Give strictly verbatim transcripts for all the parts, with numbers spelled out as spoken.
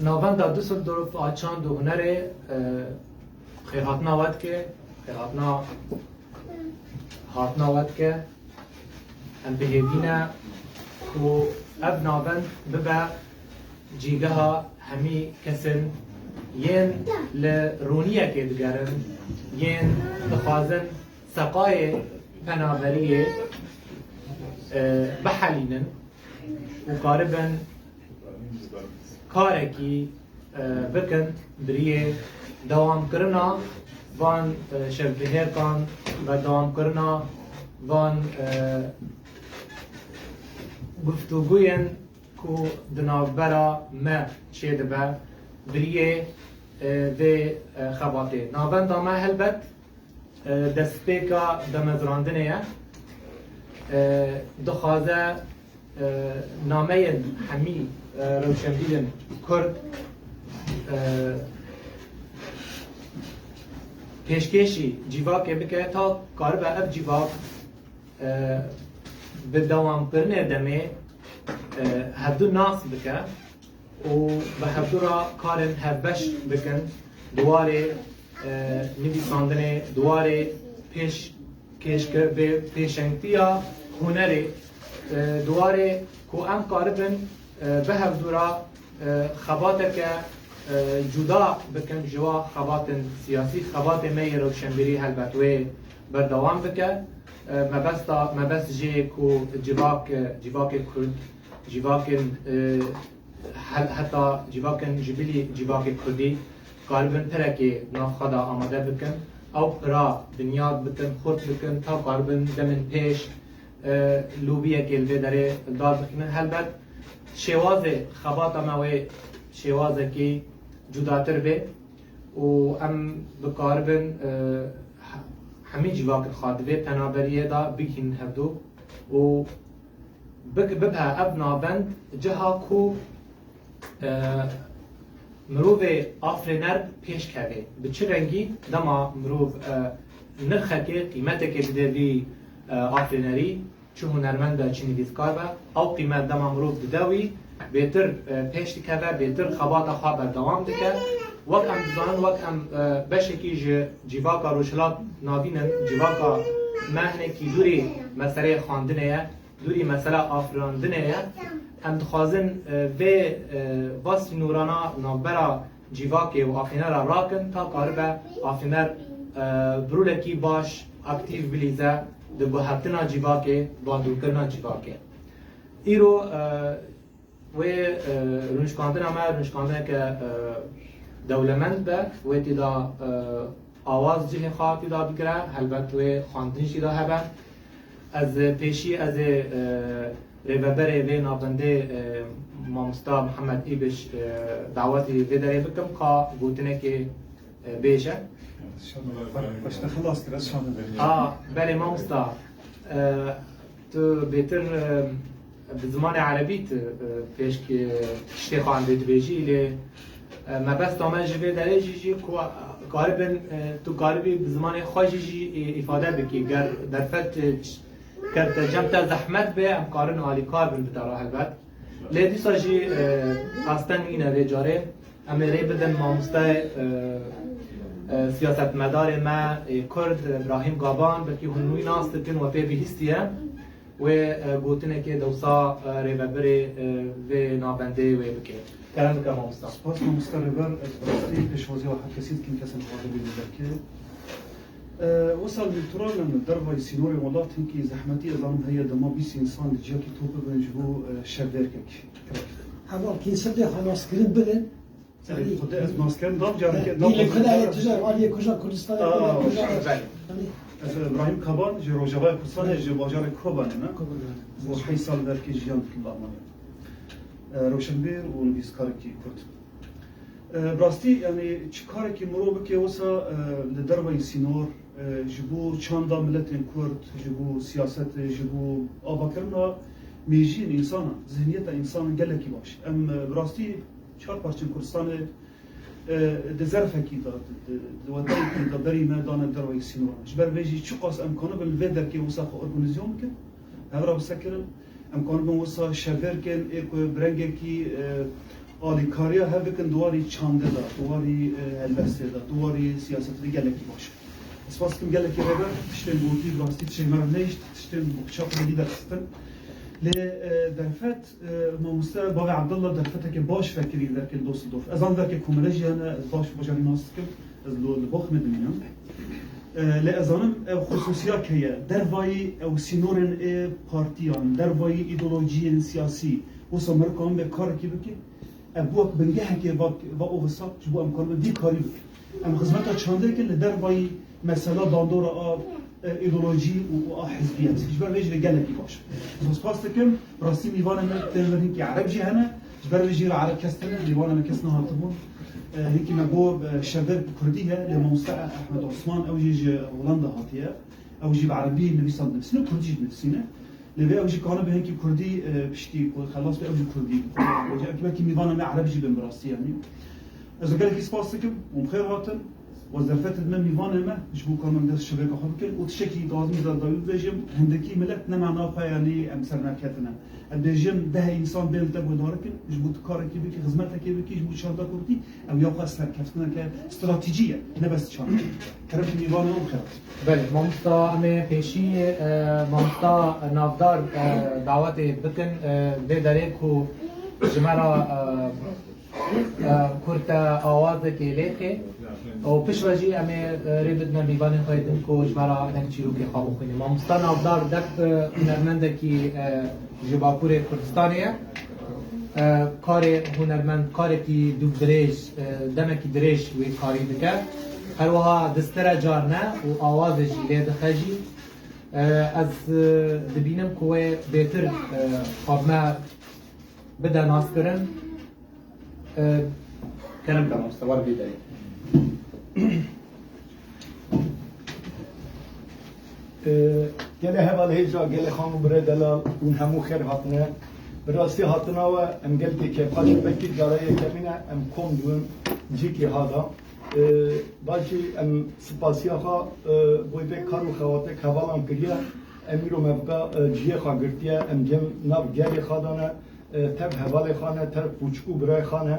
Navenda Düsseldorf a çand û hunerê, e, xêrhatina we dike, xêrhatina hatina we dike. Em bi hêvî ne ku ev navend bibe cîgeha hemî kesin yên li roniyekê digerin, yên dixwazin seqayê penaberiyê, e, bihelînin û karibin karekî, e, bikin, biriyê dewamkirina van, e, şevbihêrkan, berdewamkirina van, e, guftûguyên ku di navbera me çêdibe, biriyê, e, vê, e, xebatê. Navenda me helbet, e, destpêka damezrandinê ye. E, dixwaze, e, nameyên hemî, e, rewşenbîrên Kurd, e, pêşkêşî civakê bike, ta karibe ev civak, e, bi dewamkirinê demê, e, hevdu nas bike û bi hevdu re karên hevbeş bikin di warê, e, nivîsandinê, di warê pêş-, kêşkir-, bê-, pêşengtiya hunerê, e, di warê ku em karibin, e, bi hevdu re, e, xebateke, e, cuda bikin ji wa xebatên siyasî. Xebatê me yê rewşenbîrî helbet wê berdewam bike. E, mebesta, mebest jê ku civak, civakê Kurd, civakên, e, he-, heta civakên ji bilî civakê Kurdî karibin pirekê nav xwe de amade bikin, ew pira binyat bikin, xurt bikin, ta karibin demên pêş, e, lûbiyekê li vê derê li dar bixînin. Helbet şêwazê xebata me wê şêwazekî cudatir bê û em bikaribin, e, he-, hemî civakên xwe di vê penaberiyê de bigihînin hevdû û bik-, bibe ev navend ciha ku, e, mirovê afirêner pêş keve. Bi çi rengî? Dema mirov, e, nirxekê, qîmetekê dide vî, e, afirênerî, çi hunermend be, çi nivîskar be, ew qîmet dema mirov dide wî, bêtir, e, pêş dikeve, bêtir xebata xwe berdewam dike. Wek em dizanin, wek em, e, beşekî ji civaka Rojhilat navînin, civaka me hinekî dûrî meseleyê xwendinê ye, dûrî mesela afirandinê ye. Em dixwazin, e, vê, e, va sînorana navbera civakê û afînera rakin, ta karibe afîner, e, bi rolekî baş, aktîf bilîze di guhertina civakê, bandorkirina civakê. Îro, e, wê, e, rûnişkandina me, rûnişkandineke, e, dewlemend be, wê tîda, e, awaz cihê xwe tîda bigire, helbet wê xwendin jî da hebe. Ez pêşî ez ê, e, rêveberê vê navendê, e, mamosta Mihemed Îbiş, e, dawetî vê derê bikim ka gotinekê, e, bêje. Xweş te xilas kir, ez şanê derê. A, belê mamosta. E, tu bêtir, e, bi zimanê erebî tu, e, pêşkê tiştê xwe em dê dibêjî, lê, e, mebesta me ji vê derê jî jî ku karibin, e, tu karibî bi zimanê xwe jî jî, e, îfade bikî. Ger derfet, e, ç-, ger te cem te zehmet be, em karin alîkar bin bi te re helbet. Lê dîsa jî, e, asten nîne vê carê. Em ê rê bidin mamosteyê, e, e, siyasetmedarê me, e, Kurd, Brahîm Gaban, belkî hûn wî nas dikin, we pê bihîstiye. Wê, e, gotinekê dewsa, e, rêvebirê, e, vê navendê wê bike. Kerem bike mamosta. Spas mamosta rêber, ez bi rastî pêşwaziya we her kesî dikim, kesên xwe dibînin belkî. E, wisa li Turan em dervayî sînorê welat hinkî zehmetî ez zanim heye dema bîst însan li ciyakî top bibin ji bo, e, şevdêrkek. Hevalkî sibê xwe naskirin bidin. Erê, Xwedê ez naskirin dam careke, Hî, dam lê Xwedê ye tije, aliyê kuja Kurdistanê, Aa, kuja. Belê. Yanî, Ez Îbrahîm Kaban ji Rojavayê Kurdistanê, ji bajarê Kobanê me. Kobanê. Û heyt sal berkê jiyan dikim li Almanya. E, rewşenbîr û nivîskarekî Kurd. E, bi rastî, yanî çi karekî mirov bike wisa, e, li derveyî sînor, e, ji bo çanda miletên Kurd, ji bo siyasetê, ji bo avakirina Mêjiyên însanan, zihniyeta însanan gelekî baş. Em, e, bi rastî çar parçeyên Kurdistanê, e, di zerfekî de, di, di, di wetayekî de berî me dane dervayî sînoran. Ji ber vê jî çiqas em kanibin li vê derkê wisa xwe organîzasyon bikin, hev re wisa kirin, em kanibin wisa şevêrkên ê ku bi rengekî, e, alîkariya hev bikin di warî çandê de, di warî, e, helbestê de, di warî siyasetê de gelekî baş. Ez spas dikim gelekî Rêber, tiştên gotî, bi rastî tiştên me re nehişt, tiştên bi çax xwe dî dersistin. Lê, e, derfet, e, mamoste Bavê Abdullah derfeteke baş vekirî li derkê li Düsseldorf. Ez an derkê komele jî hene, ez baş bajarî nas dikim, ez li, li Bochmê dimînim. E, lê ez zanim ev xusûsiyek heye, dervayî ew sînorên ê partiyan, dervayî îdeolojiyên siyasî, wisa meriv kamin vê karekî bike. Ev bû wek bingehekê va, va ovisa ji bo em karibin vî karî bikin. Em xizmeta çandê dikin li dervayî mesela bandora a, e, îdeolojî û, û a hizbiyet. Ji ber vê jî gelekî baş. Ez spas dikim. Rastî mîvanê me tên vir hinkî Ereb jî hene. Ji ber vê jî re Ereb kes tune, mîvanê me kes nehatibûn. E, hinkî me got, e, şevêr Kurdî he, lê mamoste Ehmed Osman, ew jî ji Holanda hatiye. Ew jî bi Erebî nivîsan dinivîsîne, Kurdî jî dinivîsîne. Lê vê ew jî kanibe hinkî Kurdî, e, piştî ku xelas be, ew jî Kurdî. Belkî, belkî mîvana me Ereb jî bin bi rastî, yanî. Ez gelekî spas dikim, hûn bi xêr hatin. Wezefet dime mîvanê me, ji bo ku em dest şevêka xwe bikin. Û tiştekî lazim da dawî bibêjim, hindikî milet nema nava xwe, yanî em ser neketine. Ez bêjim, deh însan bên li te guhdar bikin, ji bo tu karekî bikî, xizmetekê bikî, ji bo çanda Kurdî, ew ya xwe serkeftineke stratejî ye, ne bes çanda. Kerem mîvanê û xêr. Belê, mamosta, em ê pêşî, e, mamosta Navdar, e, dawetê bikin, e, vê derê ku ji me re, e, e, kurte awazekê lêxê û piştre jî em ê, e, rê bidine mîvanên xwe din ku ji me re hinek çîrokê xwe bixwîne. Mamosta Navdar dek, e, hunermendekî, e, ji Bakurê Kurdistanê ye. E, karê hunermend, karekî dûvdirêj, e, demekî dirêj wê karî dike. Her wiha distire carne û awazê jî lê dixe jî. E, ez, e, dibînim ku wê bêtir, e, xwe bi me bide naskirin. E, kerem ke mamoste, war bî derê. E, gelê heval hêja, gelê xam û birê delal, hûn hemû xêr hatine. Bi rastî hatina we em gelkî kêfxweş in, belkî cara yekemîn e em kom dibin cîkî ha da. E, bajî em spasiya xwe, e, bo vê kar û xewatek hevalan kiriye. Em îro mevka, e, cihê xwe girtiye, em cem nav gelê xwe dane. E, tev hevalê xwe ne, tev qûçik û birayê xwe ne,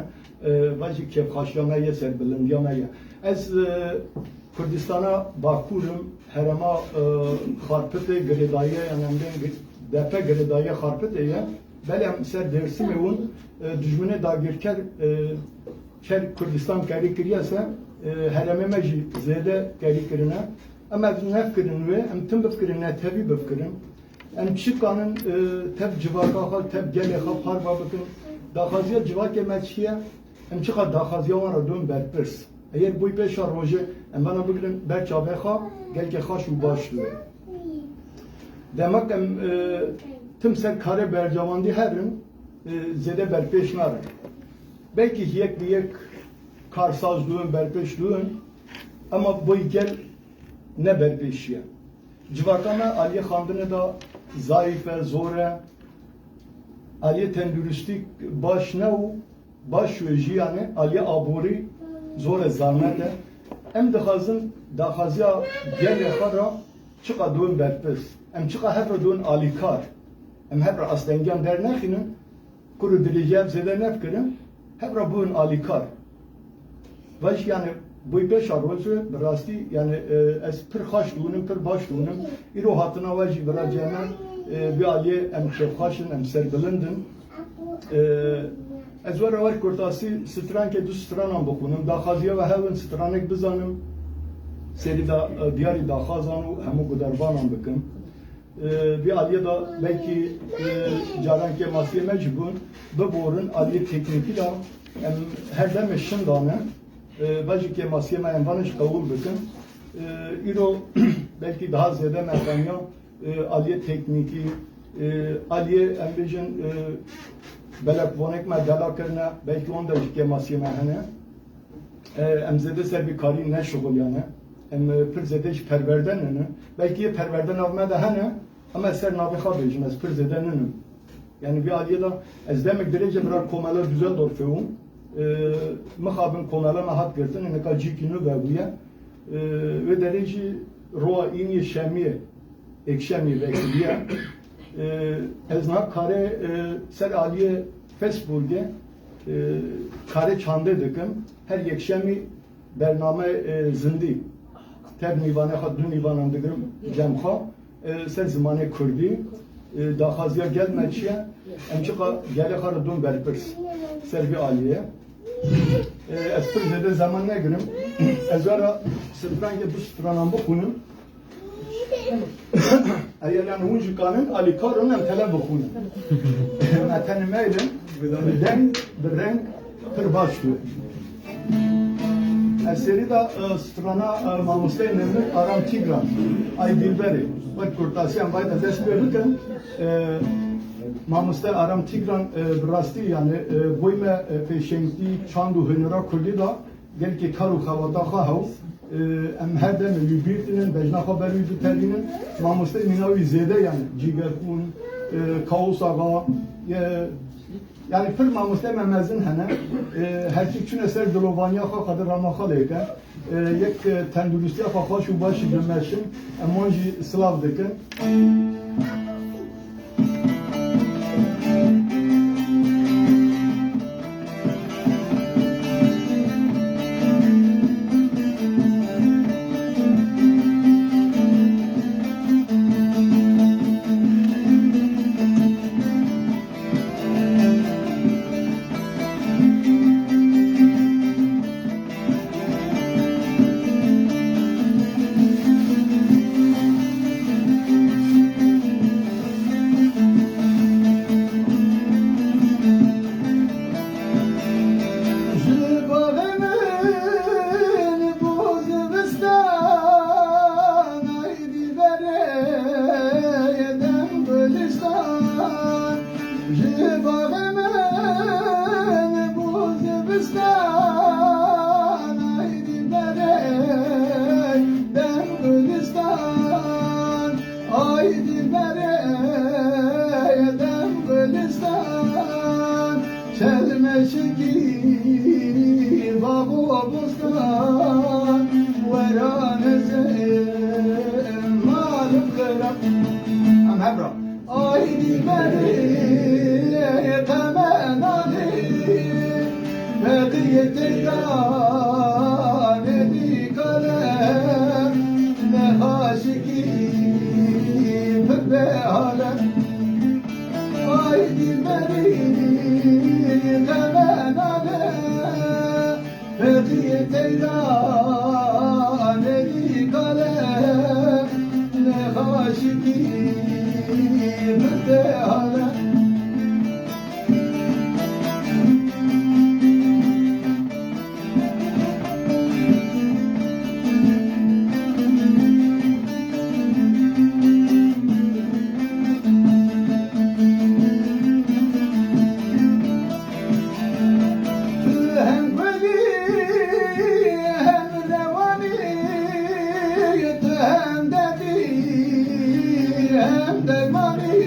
e, vajî kêfxweşiya me ye, serbilindiya me ye. Ez, e, Kurdistana Bakur im, herêma, e, Xarpitê girêdayî ye, yanî em bên gi-, depe girêdayî ye Xarpitê ye. Belê em ser Dêrsimê win, e, dijminê dagirker, e, ker Kurdistan kerî kiriye se, e, herêmê me jî zêde kerî kirine. Em ez nefikirin wê, em tim bifikirin, ne tevî bifikirin. Em çi kanin, e, tev civaka xwe, tev gelê xwe parva bikin. Daxwaziya civakê me çi ye? Em çiqas daxwaziya wan re dibin berpirs. Eger bûy pêşa rojê em vana bigirin ber çavê xwe, gelkê xweş û baş dibe. Demek em, e, tim ser karê bercewandî herin, e, zêde berpêş narin. Belkî yek bi yek karsaz dibin, berpêş dibin, ema bûy gel ne berpêşiye. Civaka me aliyê xandinê de zayîf e, zor e. Aliyê tenduristî baş ne û baş wê jî, yanî aliyê aborî zor e, zahmet e. Em dixwazin daxwaziya gelê xwe re çiqa dibin berpirs. Em çiqa hev re dibin alîkar. Em hev re astengiyan dernexînin. Kur û dirêjî hev zêde nefikirin, hev re bûn alîkar. Ve jî, yanî, bûy pêşa rojê, bi rastî, yanî, e, ez pir xweş dibûnim, pir baş dibûnim. Îro hatina we jî vira cem e, e, bi aliyê em kêfxweş in, em serbilind in. E, ez we re wer kurtasî strankê du stranan bixwînim. Daxwaziya we hev in stranek bizanim, serî da, e, diyarî daxwazan û hemû gudervanan bikim. E, vî aliyê de belkî, e, caran kêmasiyê me jî bûn, biborin aliyê teknîkî de em her demê şinda ne, e, ve jî kêmasiyê me em van jî qebûl bikin. E, îro belkî daha zêde me xemiya, e, aliyê teknîkî, e, aliyê em bêjin, e, belek vonek me dela kirine, belkî wan de jî kêmasiyê me hene. E, em zêde ser vî karî neşixuliyane. Em, e, pir zêde ji perwerde nînin. Belkî yê perwerde nav me de hene, ama ez ser navê xwe bêjim, ez pir zêde nînim. Yani vî aliyê de ez demek dirêj e bira komela Düsseldorfê bûm. E, mixabin komela me hat girtin, hinek cîkî nû vebûye. E, wê derê jî roja îniyê şemiyê, êkşemiyê vekiriye. E, ez niha karê, e, ser aliyê Facebookê, e, karê çandê dikim. Her yekşemî bername, e, zindî. Tev nîvanê xwe, du nîvanan digirim cem xwe. E, ser zimanê kurdî, e, daxwaziya gel me çi ye? Em çiqa gelê xwe re don berpirs ser vî aliyê. E, ez pir zêde zeman negirim. Ez ara strangê du stranan bixwînim. Eger yani hûn jî kanin alîkar in, em tele bixwînin. Me tenê meylin, bi deng, bi reng pir baş dibe. Ez serî de, e, strana, e, mamosteyê Nemir Aram Tîgran, Ay Dilberê, wek kurtasiyan vay de dest pê bikin. E, mamoste Aram Tîgran, e, bi rastî yani, e, boy me, e, pêşengtî çand û hunera kurdî de gelkî kar û xebata xwe hew. E, em her dem li wî bîr tînin, bejna xwe ber wî diterînin. Mamosteyê mîna wî zêde yani Cîgerxûn, e, Kawus Axa, e, yani pir mamosteyê me mezin hene. E, her çîk çûne ser dilovaniya xwe, xwe di rama xwe lê ke. E, yek, e, tenduristiya xwe xweş û baş bimeşin, em wan jî silav dikin. Ji baxê min bo zivistan, ay dilberê dem gulistan. Ji baxê min bo zivistan, ay dilberê dem gulistan. Ay dilberê dem gulistan, çelmeşikî bax û bostan, weran ez ê mal û xirab. Em hevra. Ay dilberê qemenalê, feqiyê teyran ê dîkale, ne xaşikî pir bêhale. Ay dilberî qemenale, feqiyê teyran ê dîkale, ne xaşikî pir bêhale. Tu hem gulî, hem rewanî, tu hem derdî, hem dermanî.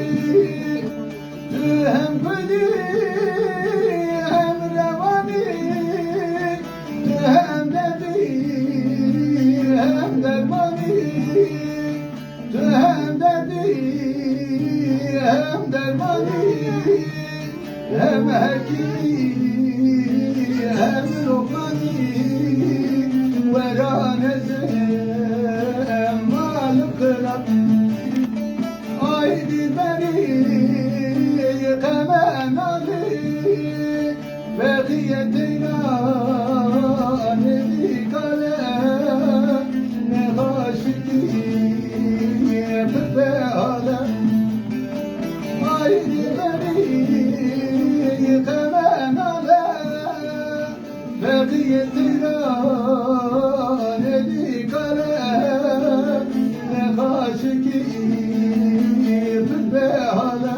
Tu hem gulî, hem rewanî, tu hem derdî, hem dermanî. Tu hem derdî, hem dermanî, hem hekîmî, hem lokmanî, weran ez ê mal û xirab. Ay dilberî qemenalî, feqiyê teyran ê dîkale, ne xaşikî pir bêhale. Ay dilberî qemenale, feqiyê teyran ê dîkale, ne xaşikî pir bêhale.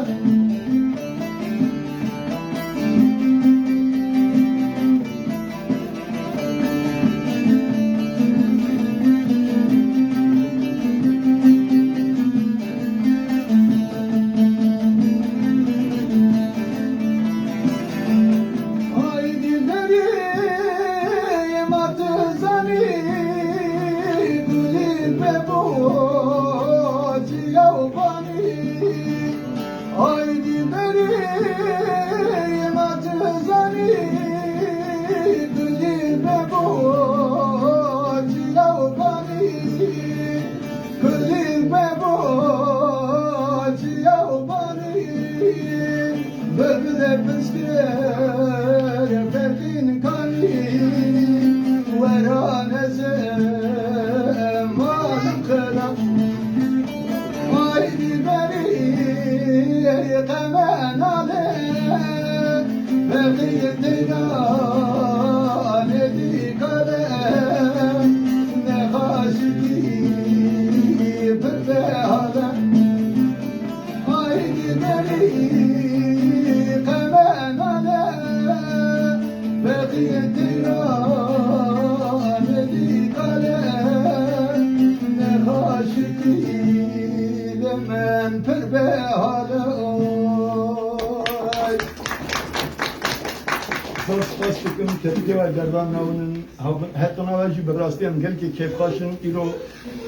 Zor spas dikim, kepikê we derdan newinin. Hev-, hetona we jî bi rastî em gelkî kêfxweş in. Îro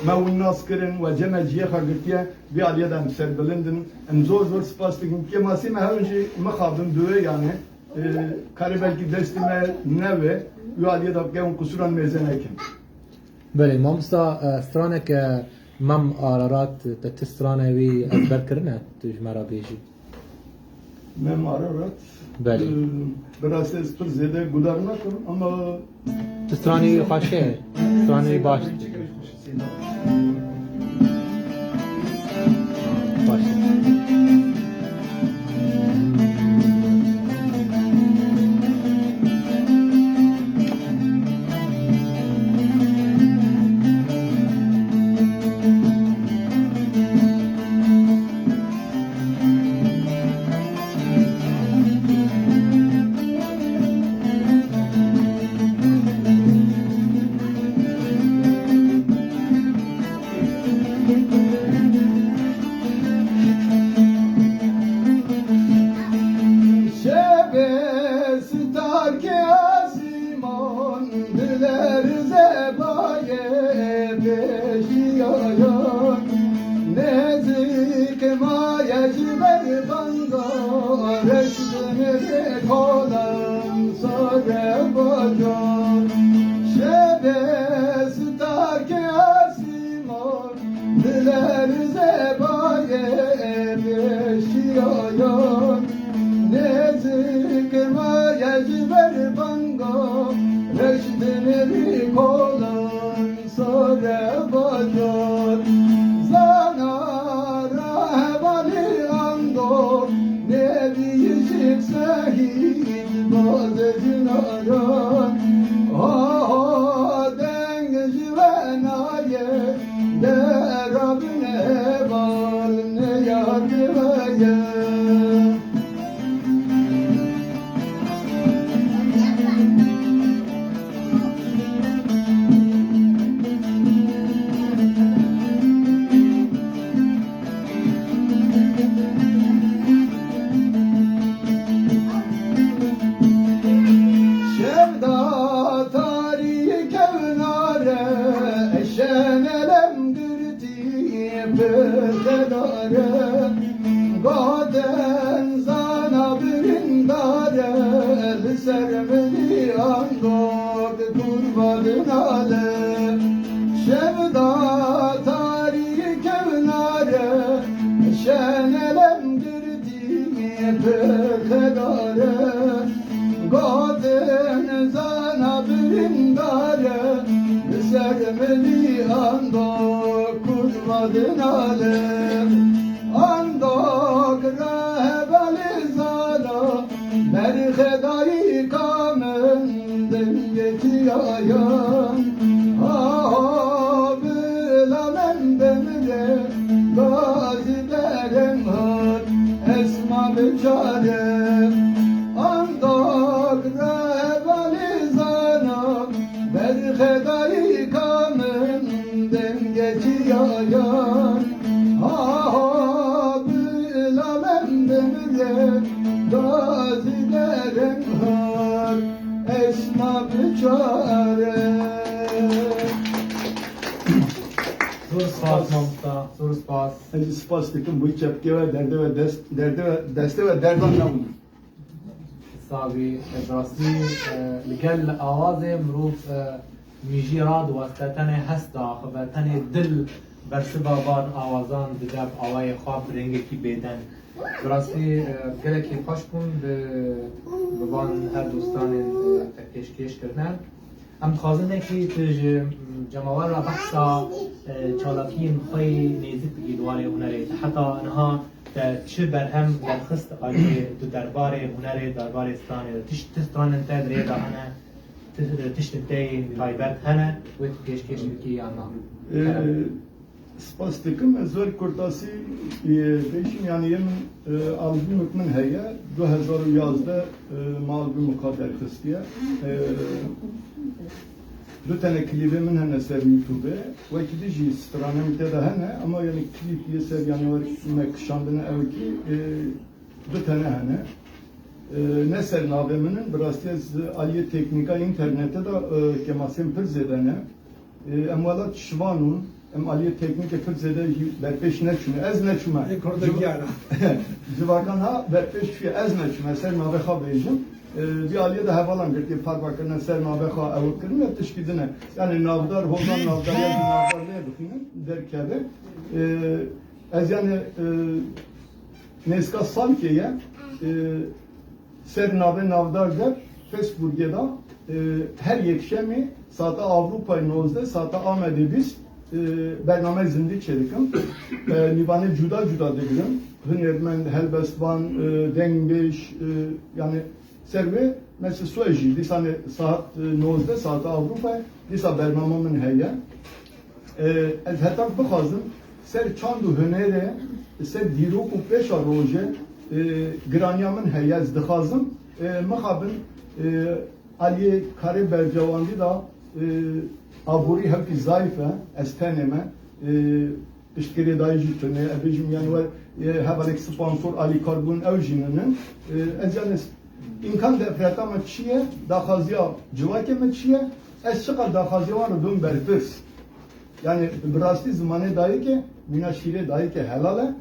me hûn nas kirin we cem me cihê xwe girtiye. Vî aliyê de em serbilind in. Em zor zor spas dikin. Kêmasî me hewin jî mixabin bi wê yanê. E, karê belkî destê me ne wê. Wî aliyê de bike hûn qisûran mêze nekin. Belê, mamosta, e, straneke Mem Ararat, te ti strane wî ezber kirine, tu ji me re bêjî. Mem Ararat, Belê. e, bi rastî ez pir zêde guhdar nakim, ama Tu stranê wî xweş e, stranê wî baş. Baş. Şevê starkê asîman, dilerze bayê pêşiyayan. Nêzik maye ji ber banga, reşt binirê kolan sare bacan. Şevê starkê asîman, dilerze bayê pêşiyayan. Nêzik maye ji ber banga, reşt binirê kolan sare bacan. Zana ra hevalê ando, nêbî jî sehîd bazê cinaran. Ha, ha, deng ji we nayê, dera bin heval ne yad we ye. Şevda tarî kevnare, şenelem girtî pir xedare. Gotin zana birîndare, li ser milî andok kurva dinale. Şevda tarî kevnare, şenelem girtî pir xedare. Gotin zana birîndare, li ser milî andok kurva dinale. Andok re hevalê zana, berxedayîka min dengê çiyayan. Ha, ha, bila min bimire, gazî derem hat, esma biçare. Andok re hevalê zana, berxedayîka min dengê çiyayan. Ha, ha, bila min bimire, gazî derem hat, esma biçare. Zor spas, mamosta, zor spas. Ez jî spas dikim, bu çepkê we, derdê we dest, derdê we, destê we derdan nabûn. Sabî, bi rastî, e, li gel awazê mirov, e, mijî radiweste, tenê hesta axive, tenê dil bersiva van awazan dide bi awayê xwe, bi rengekî bêdeng. Bi rastî, e, gelekî xweş bûn bi, bi van her du stranên, e, te pêşkêş kirine. Em dixwazin nekî tu ji, mm, cemawer re behsa, e, çalakiyên xwe yê nêzik bikî di warê hunerê. Te heta niha Te çi berhem derxist aliyê di derbarê hunerê, derbarê stranê de? Tişt, ti stranên te di rê de hene? Ti, tiştên te yên taybet hene? Wê tu pêşkêş bikî yan na? Ee, Kerem. Spas dikim. Ez wer kurtasî, e, bêjim, yani yê min, e, albûmek min heye. Du hezar û yazdeh, e, me albûmeka derxistiye. E, du tane klîbê min hene ser YouTube. Wekî din jî stranê min tê de hene, ama yani klîp yê ser yani wer me kişandine ew kî, e, du tane hene. E, ne ser navê min in, bi rastî ez aliyê teknîka înternetê de, e, kêmasiyên pir zêde ne. E, em welat şivan ûn, em aliyê teknîkê pir zêde jî berpêş neçûne. Ez neçûme. Ê, kor de Civ-, diyar e. Civakan ha berpêş çûye, ez neçûme. Ser navê xwe bêjim. E, vî aliyê de hevalan girtiye, parva kirine, ser navê xwe ew kirine, tişkî din e. Yani navdar, holan navdar, ya jî navdar lê dixînin, derkeve. E, ez yani, e, nêzka salkê ye, e, ser navê navdar de Facebookê de, e, her yekşemê saeta Avrupayê nozdeh, saeta Amedê bîst, e, bername zindî çêdikim. E, nîvanê cuda cuda digirim. Hunermend, helbestvan, e, dengbêj, e, yani ser wê, mesela Swêd jî, dîsa ne saet, e, nozdeh, saeta Avrupayê, dîsa bernama min heye. E, ez heta bixwazim, ser çand û hunerê, ser dîrok û pêşa rojê, e, giraniya min heye, ez dixwazim, e, mixabin, e, aliyê karê bercewandî de, e, aborî hewkî zayîf e, ez tenê me, e, piştgirêdayî jî tune, ez bêjim, yani wer, e, hevalek sponsor alîkar bûn, ew jî ninin. E, ez yani îmkan defreta me çi ye, daxwaziya civakê me çi ye, ez çiqas daxwaziya wan re bim berpirs. Yani bi rastî zimanê dayikê, mîna şîrê dayikê helal e.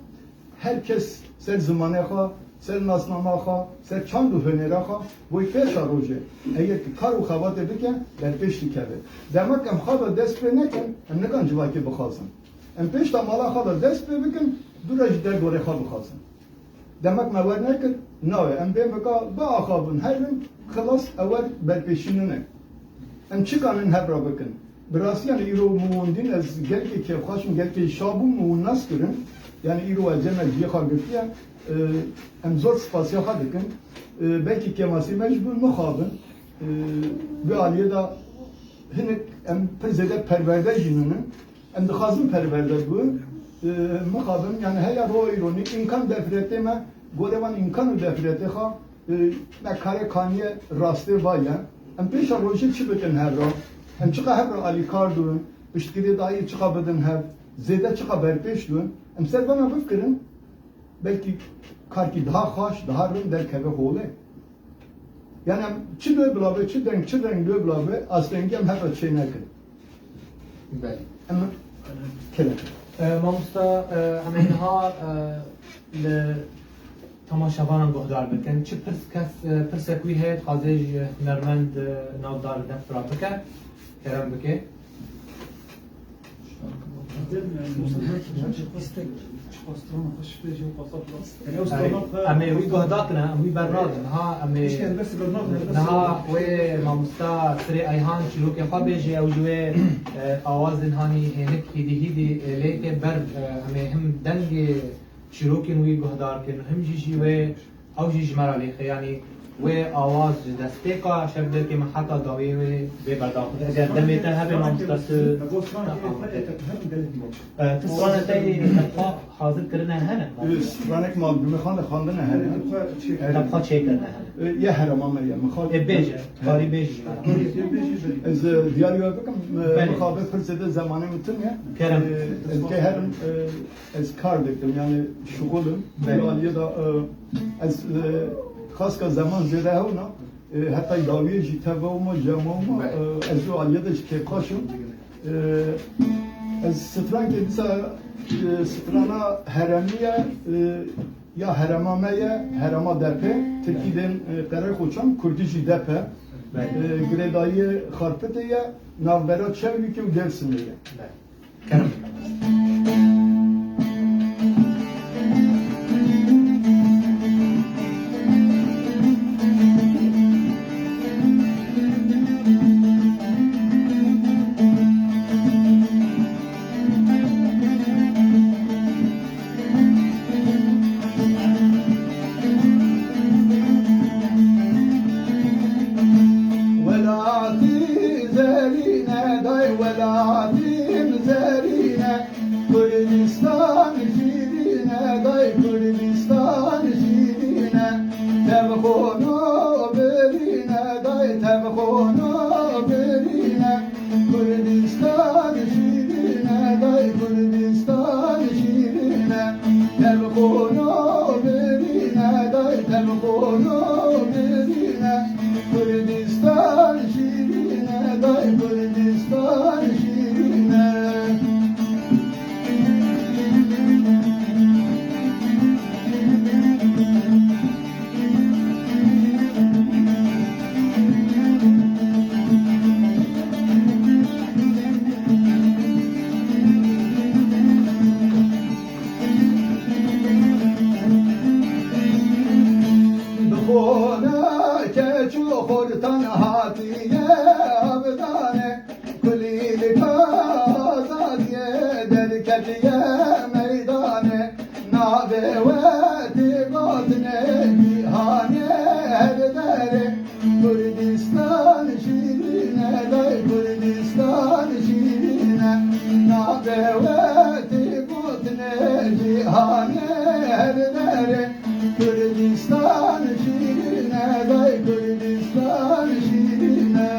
Her kes ser zimanê xwe, ser nasnama xwe, ser çand û hunera xwe, boy pêşa rojê, eger ki kar û xebatê bike, berpêş dikeve. Demek em xwe de dest pê nekin, em nikan civakê bixwazin. Em pêş de mala xwe de dest pê bikin, dû re ji derdorê xwe bixwazin. Demek me wer nekir, nawe. Em bê bika biaxavin, herin, xilas, ew wer berpêşî nine. Em çi kanin hev re bikin? Bi rastî, yani îro min hûn dîn, ez gelkî kêfxweş im, gelkî şa bûm, min hûn nas kirin. Yani îro ez cem me cihê xwe girtiye. E, em zor spasiya xwe dikin. E, belkî kêmasî me jî bûn mixabin. E, vê aliyê de hinek em pir zêde perwerde jî ninin. Em dixwazin perwerde bûn. E, mixabin, yani heya ro îronî îmkan defretê me, gorê wan îmkan û defretê xwe, e, me karê kaniye rastê vaye. Em pêşa rojê çi bikin hev re? Em çiqa hev re alîkar dûn, piştgirêdayî çiqa bidin hev, zêde çiqa berpêş dûn? Em ser vana bifikirin, belkî karkî daha xweş, daha rind derkeve holê. Yani em çi dê bila be, çi deng, çi reng dê bila be, astengî em hev re çê nekin. Belê. Em kele. E, mamosta, e, em ê niha, e, li temaşevanan guhdar bikin. Çi pirs kes, e, pirsek wî heye, dixwaze ji hunermend, e, navdar dest pira bike, kerem bike. Em ê wî guhda kirin, em wî bernadin. Ha, em ê niha wê mamosta Sirê Eyhan çîrokê xwe bêje, ew ji wê, e, awazên hanî hênik hîdî hîdî, e, lêke ber, e, em ê him dengê çîrokên wî guhdar kirin, him jî jî wê Ew jî ji me re lêxe, yanî wê awaz ji destpêka şevdekê me heta dawiyê wê bê berdewam xwe. Eger demê te hebe, mamosta, tu, e, tu strana te yê debxa hazir kirine hene? E, stranek mal bi mixan de xandine hene. Debxa çêkirine hene. E, ye herema me ye, mixal. E, bêje, karî bêjî ji me re. Ez, e, diyarî we bikim, e, Belê. Mixabin pir zêde zemanê min tune. Kerem. E, ez kê herim, e, Ez kar dikim, yani şixul im. Belê. Aliyê de, e, ez, e, xaska zeman zêde hewna, e, heta dawiyê jî tevewma, cemawma, Belê. E, ez o aliyê de jî kêfxweş im. E, ez strankê dîsa, e, strana heremî ye, e, ya herema me ye, herema Depê, tirkî dên, e, Qereqoçan, kurdî jî Depe. Belê. E, girêdayiyê Xarpitê ye, navbera Çewlîgê û Dêrsimê ye. Belê. Ev xona birîne, Kurdistan şîrîne, day Kurdistan şîrîne. Ev xona birîne, day ev xona birîne. Kurdistan şîrîne, day Kurdistan şîrîne. Bi xona keç û xortan hatiye avdane. Kulîlka azadiyê derketiye meydanê, navê we tê gotinê cîhanê her derê. Kurdistan şîrîn e, day Kurdistan şîrîn e, navê we tê gotinê cîhanê her derê. Kurdistan şîrîn e, day Kurdistan şîrîn e.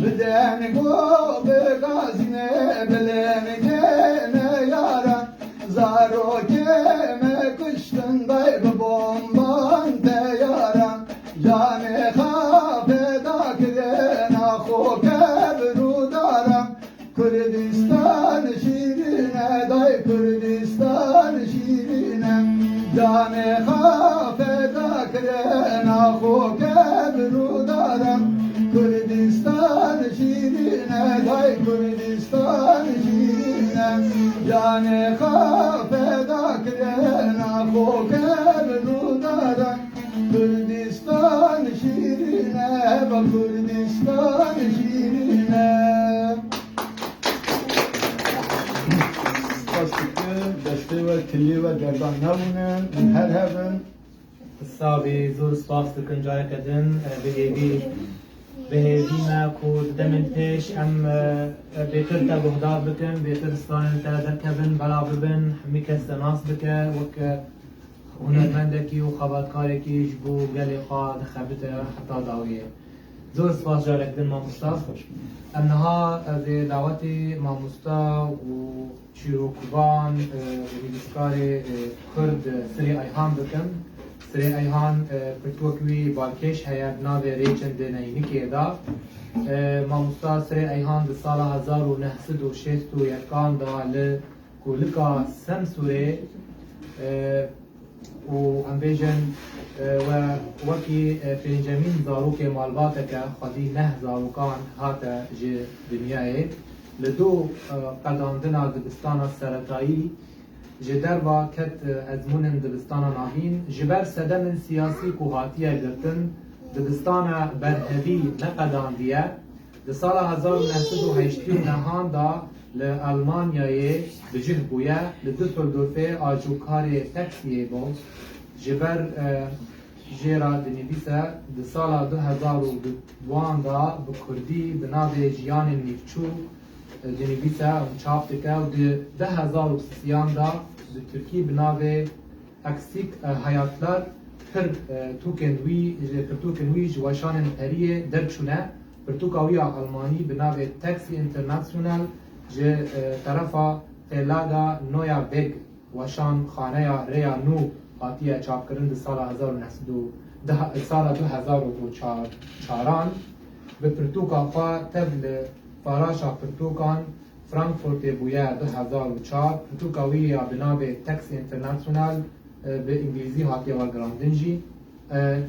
Bi deng û bi gazînê, bi lêngê me yaran, zarokê me kuştin day bi bomban teyaran. Canê xwe feda kirina xwe kevir û daran. Kurdistan şîrîn e, day Kurdistan şîrîn e. Canê xwe feda kirina xwe kevir û daran. Kurdistan şîrîn e, day Kurdistan şîrîn e. Canê xwe feda kirina xwe kevir û daran. Kurdistan şîrîn e, ba Kurdistan şîrîn e. Spas dikim, destê we, tiliyê we gerdan nebûnin, hûn her hebin. Sabî, zor spas dikim careke din, e, bi hêvî, bi hêvî me ku di demên pêş em, e, e, bêtir te guhdar bikin, bêtir stranên te derkevin, bela bibin, hemî kes te nas bike, wek, e, hunermendekî û xebatkarekî ji bo gelê xwe dixebite heta dawiyê. Zor spas carek din mamosta. Em niha ez ê dawetê mamosta û çîrokvan, e, û nivîskarê, e, Kurd, e, Sirê Eyhan bikim. Sirê Eyhan, e, pirtûkek wî balkêş heye bi navê Rêçin di Neynikê de. E, mamosta Sirê Eyhan di sala hezar û neh sed û şêst û yekan de li Kulika Semsûrê, e, û em bêjin, e, we wekî, e, pêncemîn zarokê malbateke xwedî neh zarokan hate ji dinyayê. Li dû, e, qedandina dibistana seretayî ji derva ket, e, ezmûnên dibistana navîn. Ji ber sedemên siyasî ku hatiye girtin, dibistana berhevî neqedandiye. Di sala hezar û neh sed û heştê û nehan de li Elmanyayê bi cih bûye, li Düsseldorfê ajokarê taksiyê bû. Ji ber, e, jê re dinivîse, di sala du hezar û duan de bi kurdî bi navê Jiyanên Nîvçû, e, dinivîse û çap dike û di du hezar û sisiyan de bi tirkî bi navê Eksik, e, Hayatlar pir, e, tûkên wî, ji pirtûkên wî ji weşanên periyê derçûne. Pirtûka wî ya Almanî bi navê Taxi International ji, e, terefa Verlaga Neuer Weg, Weşanxaneya Rêya Nû, hatiye çapkirin di sala hezar û neh sed û deh, sala du hezar û çar, çaran. Bi pirtûka xwe tev li Faraşa Pirtûkan Frankfurtê bûye du hezar û çar, pirtûka wî ya bi navê Taxi International, e, bi îngilîzî hatiye wergerandin jî. E,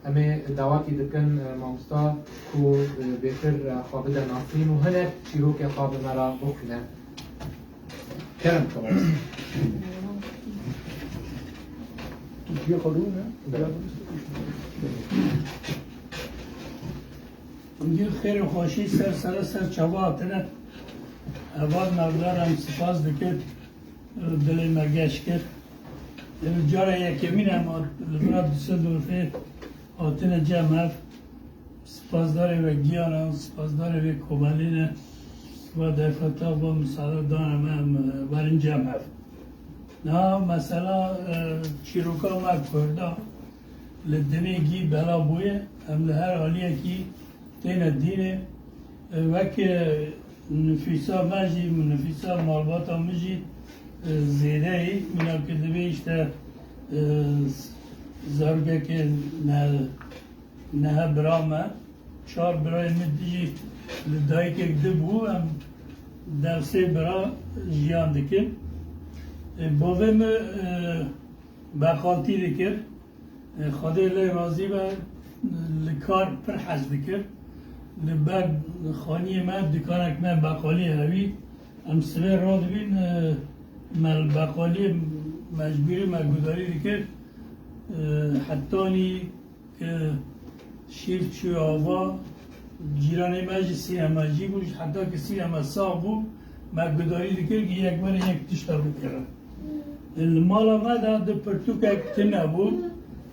em ê dawetî dikin, e, mamosta ku, e, bêtir, e, xwe bide nasîn û hinek çîrokê xwe bi me re bixwîne. Kerem bike mamosta. Tirkiye xwe rûne. Gul xêr û xweşî ser sere ser çava hatine. Heval navdar em spas dikin. Dilê me geş kir. Em cara yekemîn em hat-, li vira Düsseldorfê hatine cem hev. Spasdarê we giyan in, spasdarê vê komelî ne. Va derfeta va misala dane me, em, e, werin cem hev. Niha mesela, e, çîroka me Kurda li dinê gî bela bûye, em li her aliyekî têne dînê. E, wek, e, nifîsa me jî, nifîsa malbata min jî, e, zêde ye. Mîna ku divê işte, e, zarokekê ne-, nehe bira me, çar birayê min dijî li dayikek di bû, em dersê bira jiyan dikin. E, bavê min, e, beqaltî dikir. E, Xwedê lê razî be, li kar pir hez dikir. Li ber xaniyê me dikanek me beqaliyê hewî. Em sibê radibîn, e, me li beqaliyê mecbûrî me gudarî dikir. E, hetanî ke şîr çû ava, cîranê me jî sînema jî bû, heta ke sînema sax bû, me gudarî dikir ki yek were yek tişta bikire. Li mala me de di pirtûkek tune bû.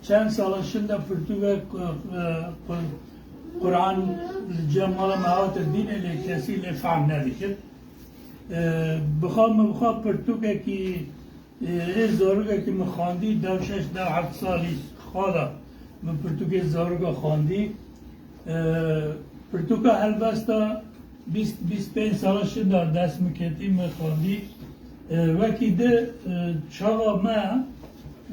Çend sala şinda pirtûkek, e, Qur-, Quran li cem mala me hate dînê lê kesî lê fehm nedikir. E, bixwe min bixwe pirtûkekî Ê, ê zarokekî min xwendî, dew şeş, dew heft salî xwe de min pirtûkê zaroka xwendî. Ê, pirtûka helbesta bîst, bîst pênc sala şinda dest min ketî min xwendî. Ê, wekî di, ê, çaxa me,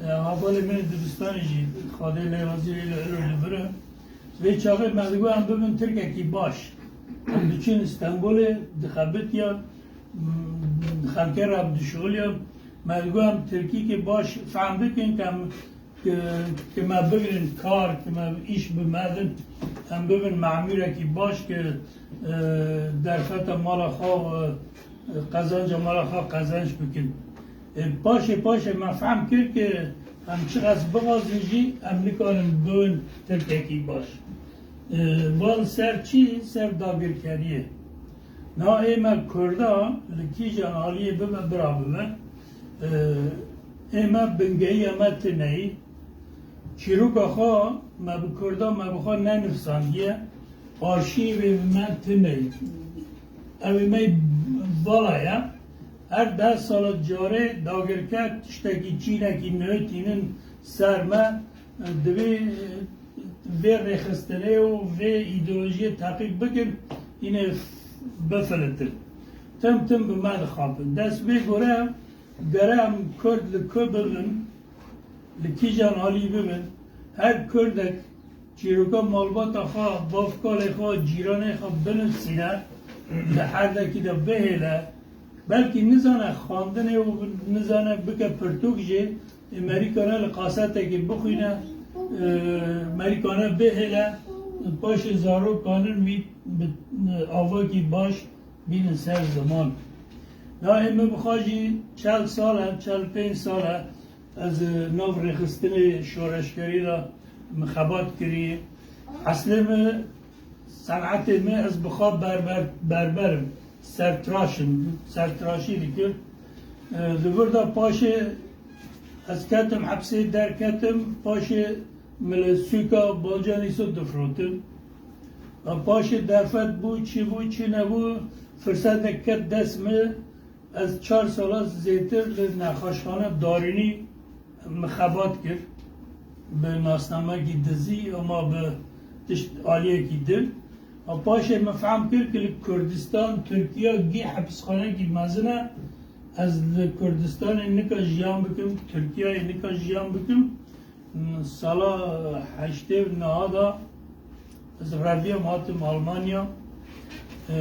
ê, hevalê min ê dibistanê jî, Xwedê lê razî bê, li Ilo li vir e. Vê çaxê me digot em bibin tirkekî baş. Em diçin Stenbolê, dixebitiyan, xelkê re em dişuxiliyan. Me digot em tirkîkê baş fehm bikin, ke em, ke, ke me bigrin kar, ke me îş bi me din, em bibin memûrekî baş, ke, e, derfeta mala xwe, e, qezanca mala xwe qezenc bikin. E, paşê paşê me fehm kir ke em çiqas bixwazin jî em nikarin bibin tirkekî baş. E, va li ser çi? Ser dagirkeriyê. Niha ê me Kurda li kîjan aliyê bibe bira bibe, e, ê me bingehiya me tune yî. Çîroka xwe me bi Kurda me bi xwe nenivsandiye, arşîvê bi me tune ye. Ew ê me vala ye. Her deh sala carê dagirker tiştekî çînekî nû tînin ser me, divê vê rêxistinê û vê îdeolojiyê teqîb bikin, înê bifilitin. Tim tim bi me dixapin. Dest vê gore gere em Kurd li ku bibin, li kîjan alî bibin, her Kurdek çîroka malbata xwe, bavkalê xwe, cîranê xwe binivîsîne, li herdekî de bihêle, belkî nizane xwendinê û nizane bike pirtûk jî, ê merî kane li kasetekê bixwîne, e, merî kane bihêle, paşê zarok kanin wî bi, e, avakî baş bînin ser ziman. Ya ê min bixwe jî çel sal e, çel pênc sal e, ez, e, nav rêxistinê şoreşgerî de min xebat kirî. Eslê min, senetê min, ez bixwe berber, berber im, sertiraş im, sertiraşî dikim. E, li vir de paşê ez ketim hepsê, derketim, paşê min li sûka Balcanîso difrotin. E, paşê derfet bû, çi bû, çi nebû, firsetek ket dest min, Ez çar sala zêtir li nexweşxane Darûnî min xebat kir. Bi nasnameyekî dizî, ama bi tişt aliyekî din. A paşê min fehm kir ku li Kurdistan, Tirkiye gî hepisxaneyekî mezin e. Ez li Kurdistanê nika jiyan bikim, Tirkiyeyê nika jiyan bikim. Sala heştê û neh de ez reviyam, hatim Almanya. E,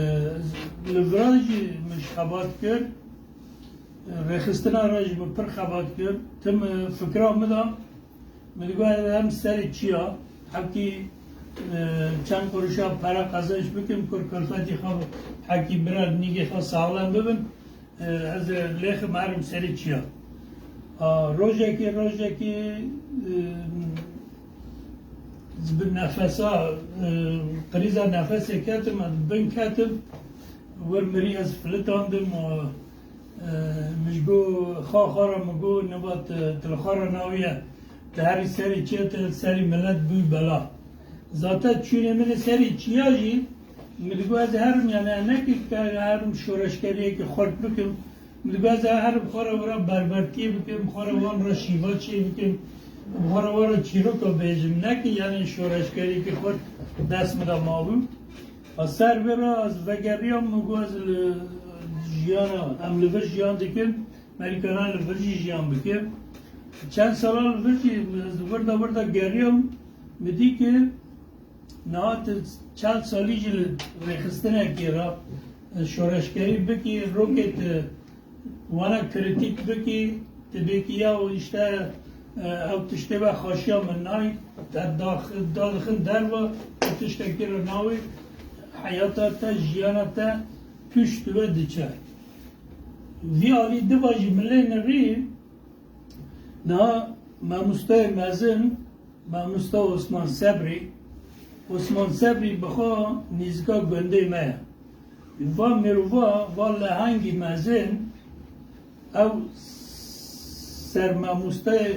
li vira jî min xebat kir. E, rêxistina re jî min pir xebat kir. Tim, e, fikra min de, min digot, em serê çiya, hekî, e, çend quruşa pere qezenc bikim, kur kulfetî xwe hekî bira nîgê xwe saxlem bibim. E, ez ê lêxim herim serê çiya. A, rojekê, rojekê, e, ez bi nefesa, e, krîza nefesê ketim, ez bin ketim, wir mirî ez filitandim û, Min ji go xa xwe re min got, niva tu, tu li xwe re nawiye, tu herî serî çiya, tu li serî milet bûyî bela. Zaten çûnê min li serî çiya jî, min digot ez herim, yani ne ki herim şoreşgeriyekî xurt bikim, min digot ez herim xwe re wira berbertiyê bikim, xwe re wan re şîva çê bikim, xwe re wan re çîroka bêjim, ne ki yani şoreşgeriyekî xurt dest min de mabû. A ser vê re ez vegeriyam, min got ez li jiyana, em li vir jiyan dikin, merîkana li vir jî jiyan bikim. Çend sala li vir jî ez wirda wirda geriyam, min dî ki niha tu çel salî jî li rêxistinekê re şoreşgerî bikî, rokê tu wana krîtîk bikî, tu bêkî ya û îşte, e, ew tiştê ve xweşiya min nayê, te dax-, dadixin derve, tu tiştekî re nawê, heyata te, jiyana te pişt we diçe. Vî alî diva jî min lê nirî, niha mamosteyê mezin, Mamosta Osman Sebrî, Osman Sebrî bi xwe nîzika gundê me ye. Va mirova, va lehengî mezin, ew sermamosteyê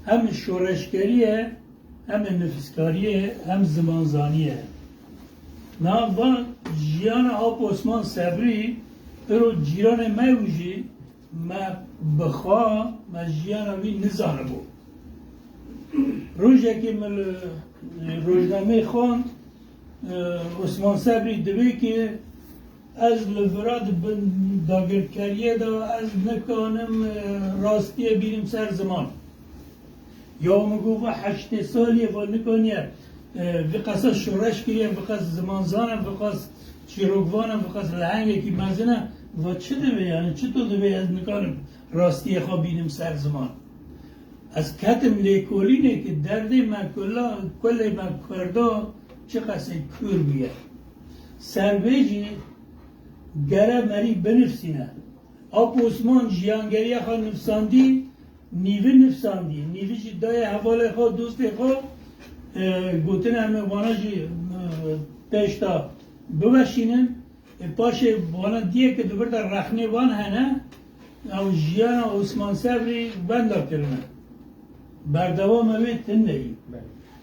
hem şoreşgerî ye, hem nifiskarî ye, hem zimanzanî ye. Niha va jiyana Ap Osman Sebrî, îro cîranê me û jî me bi xwe, me jiyana wî nizanibû. Rojekê min li rojnameyê xwend, e, Osman Sebrî dibê ki ez li vira di bin dagirkeriyê de ez nikanim, e, rastiyê bînim ser ziman. Ya min got, va heştê salî ye, va nikaniye, e, vî qasa şoreş kiriye, vî qas zimanzan e, vî qas çîrokvan e, vî qas lehengekî mezin e. Va çi divê, yani çito divê ez nikanim rastiyê xwe bînim ser ziman? Ez ketim lêkolînê ki derdê me kula, kulê me kurda çi qasê kûr bûye. Ser vê jî gere merî binivsîne. Ap Osman jiyangeriya xwe nivsandî, nîvi nivsandî, nîvi jî daye hevalê xwe, dostê xwe, e, gotin em ê vana jî, e, pêş de biweşînin. E, paşê vana diye ki di vir de rexnê van hene, ew jiyana Osman Sebrî wenda kirine. Berdewama wê tune yî. Belê.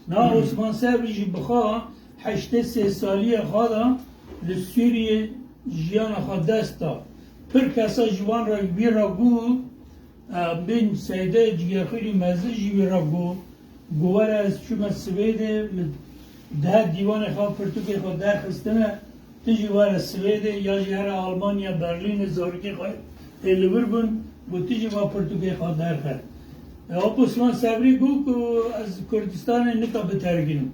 Na Osman Sebrî jî bi xwe heştê sê salî ye xwe da li Sûriyê jiyana xwe dest da. Pir kesa ji wan re wî re got, e, bên Seyde Cigerxwînî Mezin jî wî re got, got were ez çûme Swêdê, min deh dîwanê xwe, pirtûkê xwe derxistine, tu jî were Swêdê, ya jî here Almanya, Berlînê, zarokê xwe ê li wir bûn, got tu jî va pirtûkê xwe derxe. E, Ap Osman Sebrî got ku ez Kurdistanê nika bitergînim.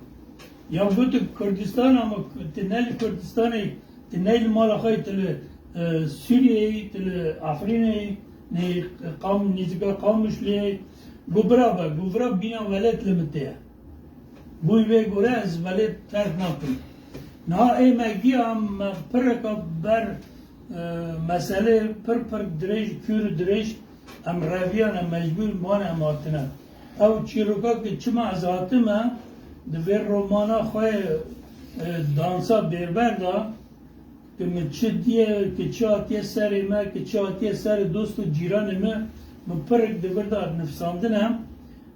Ya got tu Kurdistan ama tu ne li Kurdistanê, tu ne li mala xwe yî, tu li, e, Sûriyeyê yî, tu li Efrînê yî, nê Qam-, nêzîka Qamişliyê yî. Got bira be, got vira bîna welêt li min tê ye. Bo wê gore ez welêt terk nakim. Niha ê me giya me pireka ber, e, meselê pir pir dirêj, kûr û dirêj em reviyane, mecbûr wan em hatine. Ew çîroka ki çima ez hatime, di vê romana xwe, e, Dansa Bêrber de, ki min çi diye, ki çi hatiye serê me, ki çi hatiye serê dost û cîranê me, min pirek di vir de nivsandine,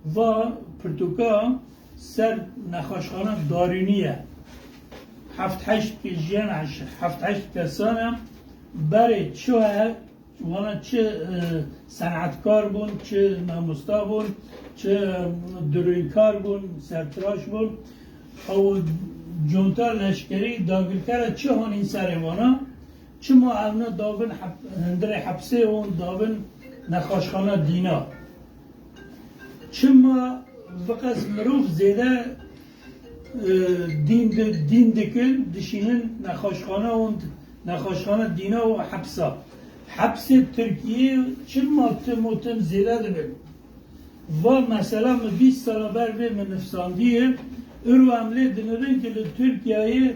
va pirtûka ser nexweşxana Darûnî ye. Heft heşt jiyan, heft heşt kesan e, berê çi heye, wana çi, e, senetkar bûn, çi mamosta bûn, çi, e, dirûnkar bûn, sertiraş bûn. Ew conta leşkerî dagirkera çi hanîn serê wana? Çima ew ne davin hep-, hundirê hepsê û davin nexweşxana dîna? Çima viqas mirov zêde, e, dîn di-, dîn dikin, dişînin nexweşxana û nexweşxana dîna û hepsa? Hepsê Tirkiyê çima tim û tim zêde dibin? Va mesela min bîst sala ber vê min nivsandiye, îro em lê dinivin ki li Tirkiyeyê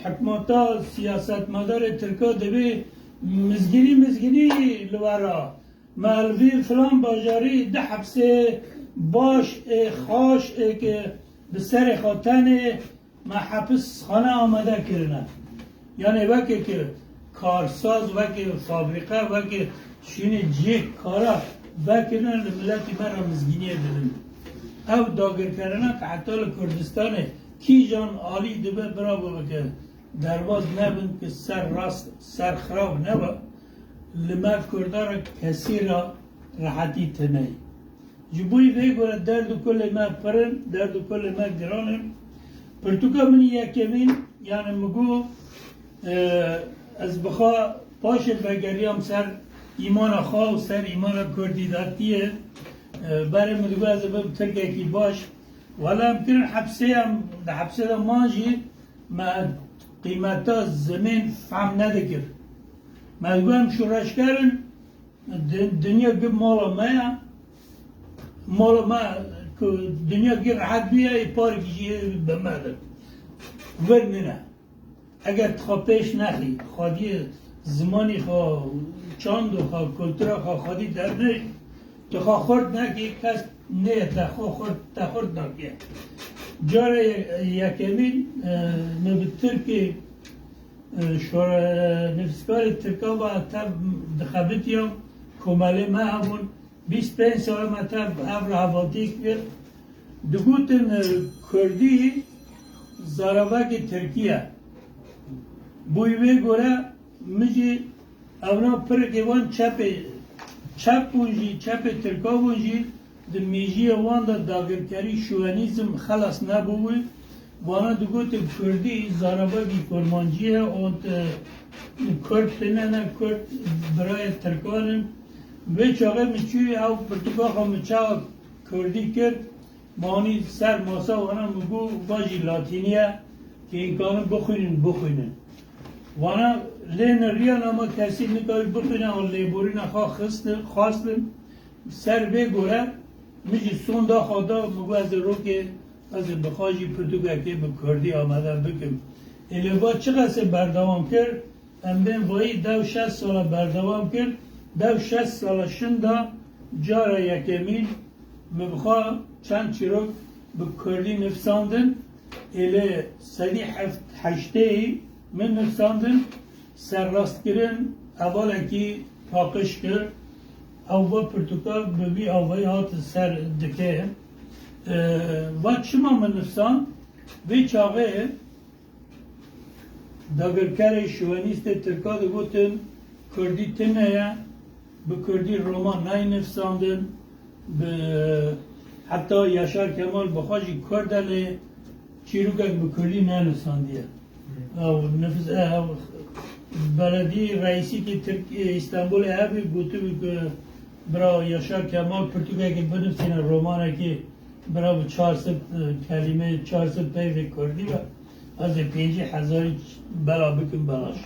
hikmeta siyasetmedarê Tirka dibê mizgînî mizgînî li we ra. Me li vî filan bajarî di hepsê baş ê xaş ê ki bi serê xwe tenê me hepisxane amade kirine. Yanê weke ki karsaz, weke fabrîqe, weke şûnê cihê kara vekirin, li miletî me re mizgîniyê didin. Ew dagirkerina ku heta li Kurdistanê kîjan alî dibe, bira bibike, derbaz nebin ku ser rast, ser xirab nebe, li me Kurda re kesî re rehetî tune ye. Ji bo vê gore derd û kulê me pir in, derd û kulê me giran in. Pirtûka min yekemîn, yani min got, e, ez bi xwe paşê vegeriyam ser îmana xwe û ser îmana kurdîdatiyê. E, berê min digot ez ê bibim tirkekî baş. Wele em kirin hepsê, em di hepsê de man jî me qîmeta zimên fehm nedikir. Me digot em şoreşger in, Di-, dinya gi mala me ye. Mala me ku dinya gi rehet bûye, ê parkî jî bi me de. Vir nîne. Eger tu xwe pêş nexî, xwediyê zimanî xwe, çand û xwe, kultura xwe, xwedî derneyî, tu xwe xurt nekî, kes nê te xwe xurt, te xurt nakiye. Cara ye-, yekemîn, e, me bi tirkî E, şore-, nivîskarê tirka ve tev dixebitiyan, komelê me hebûn, bîst pênc sala me tev hev re hevaltî kir. Digotin, e, kurdî zaravekê tirkî ye. Bo wê gore min jî evna pirikê wan çepê çep bûn jî, çepê tirka bûn jî, Di mêjiyê wan de dagirkerî, şovenîzm xelas nebûbû. Wana digotin kurdî zaravekî kurmancî ye û, e, kurd tune ne, kurd birayê tirkan in. Vê çaxê min çû ew pirtûka xwe min çawa kurdî kir, min anî ser masa wana min got, va jî latînî ye, kê hîn kanin bixwînin, bixwînin. Wana lê niriyana me kesî nikawî bixwîne û lêborîna xwe xistin, xwestin. Ser vê gore min jî sonda xwe da, min got, ez ê rokê, ez ê bi xwe jî pirtûkekê bi kurdî amade bikim. Ê lê va çiqas ê berdewam kir, em bên vayî dew şeş sala berdewam kir, dew şeş sala şinda cara yekemîn min bi xwe çend çîrok bi kurdî nivîsandin, ê lê sedî heft heştê min nivîsandin, serrastkirin hevalekî paqij kir. Ew va pirtûka bi vî avayî hat ser dike. E, va çima min nivîsand? Vê çaxê dagirkerê şovenîstê tirka digotin, kurdî tune ye, bi kurdî roman nayê nivîsandin, bi, heta Yaşar Kemal bi xwe jî kurd e, lê çîrokek bi kurdî nenivîsandiye. Ew nifis, ew beledî reîsîkî Tirk-, Îstanbulê hebî gotibû ku bira Yaşar Kemal pirtûkekê binivîsîne, romanekê bira bi çar sed, e, kelîme, çar sed peyvê kurdî be. Ez ê pêncî hezarî bela bikim belaş.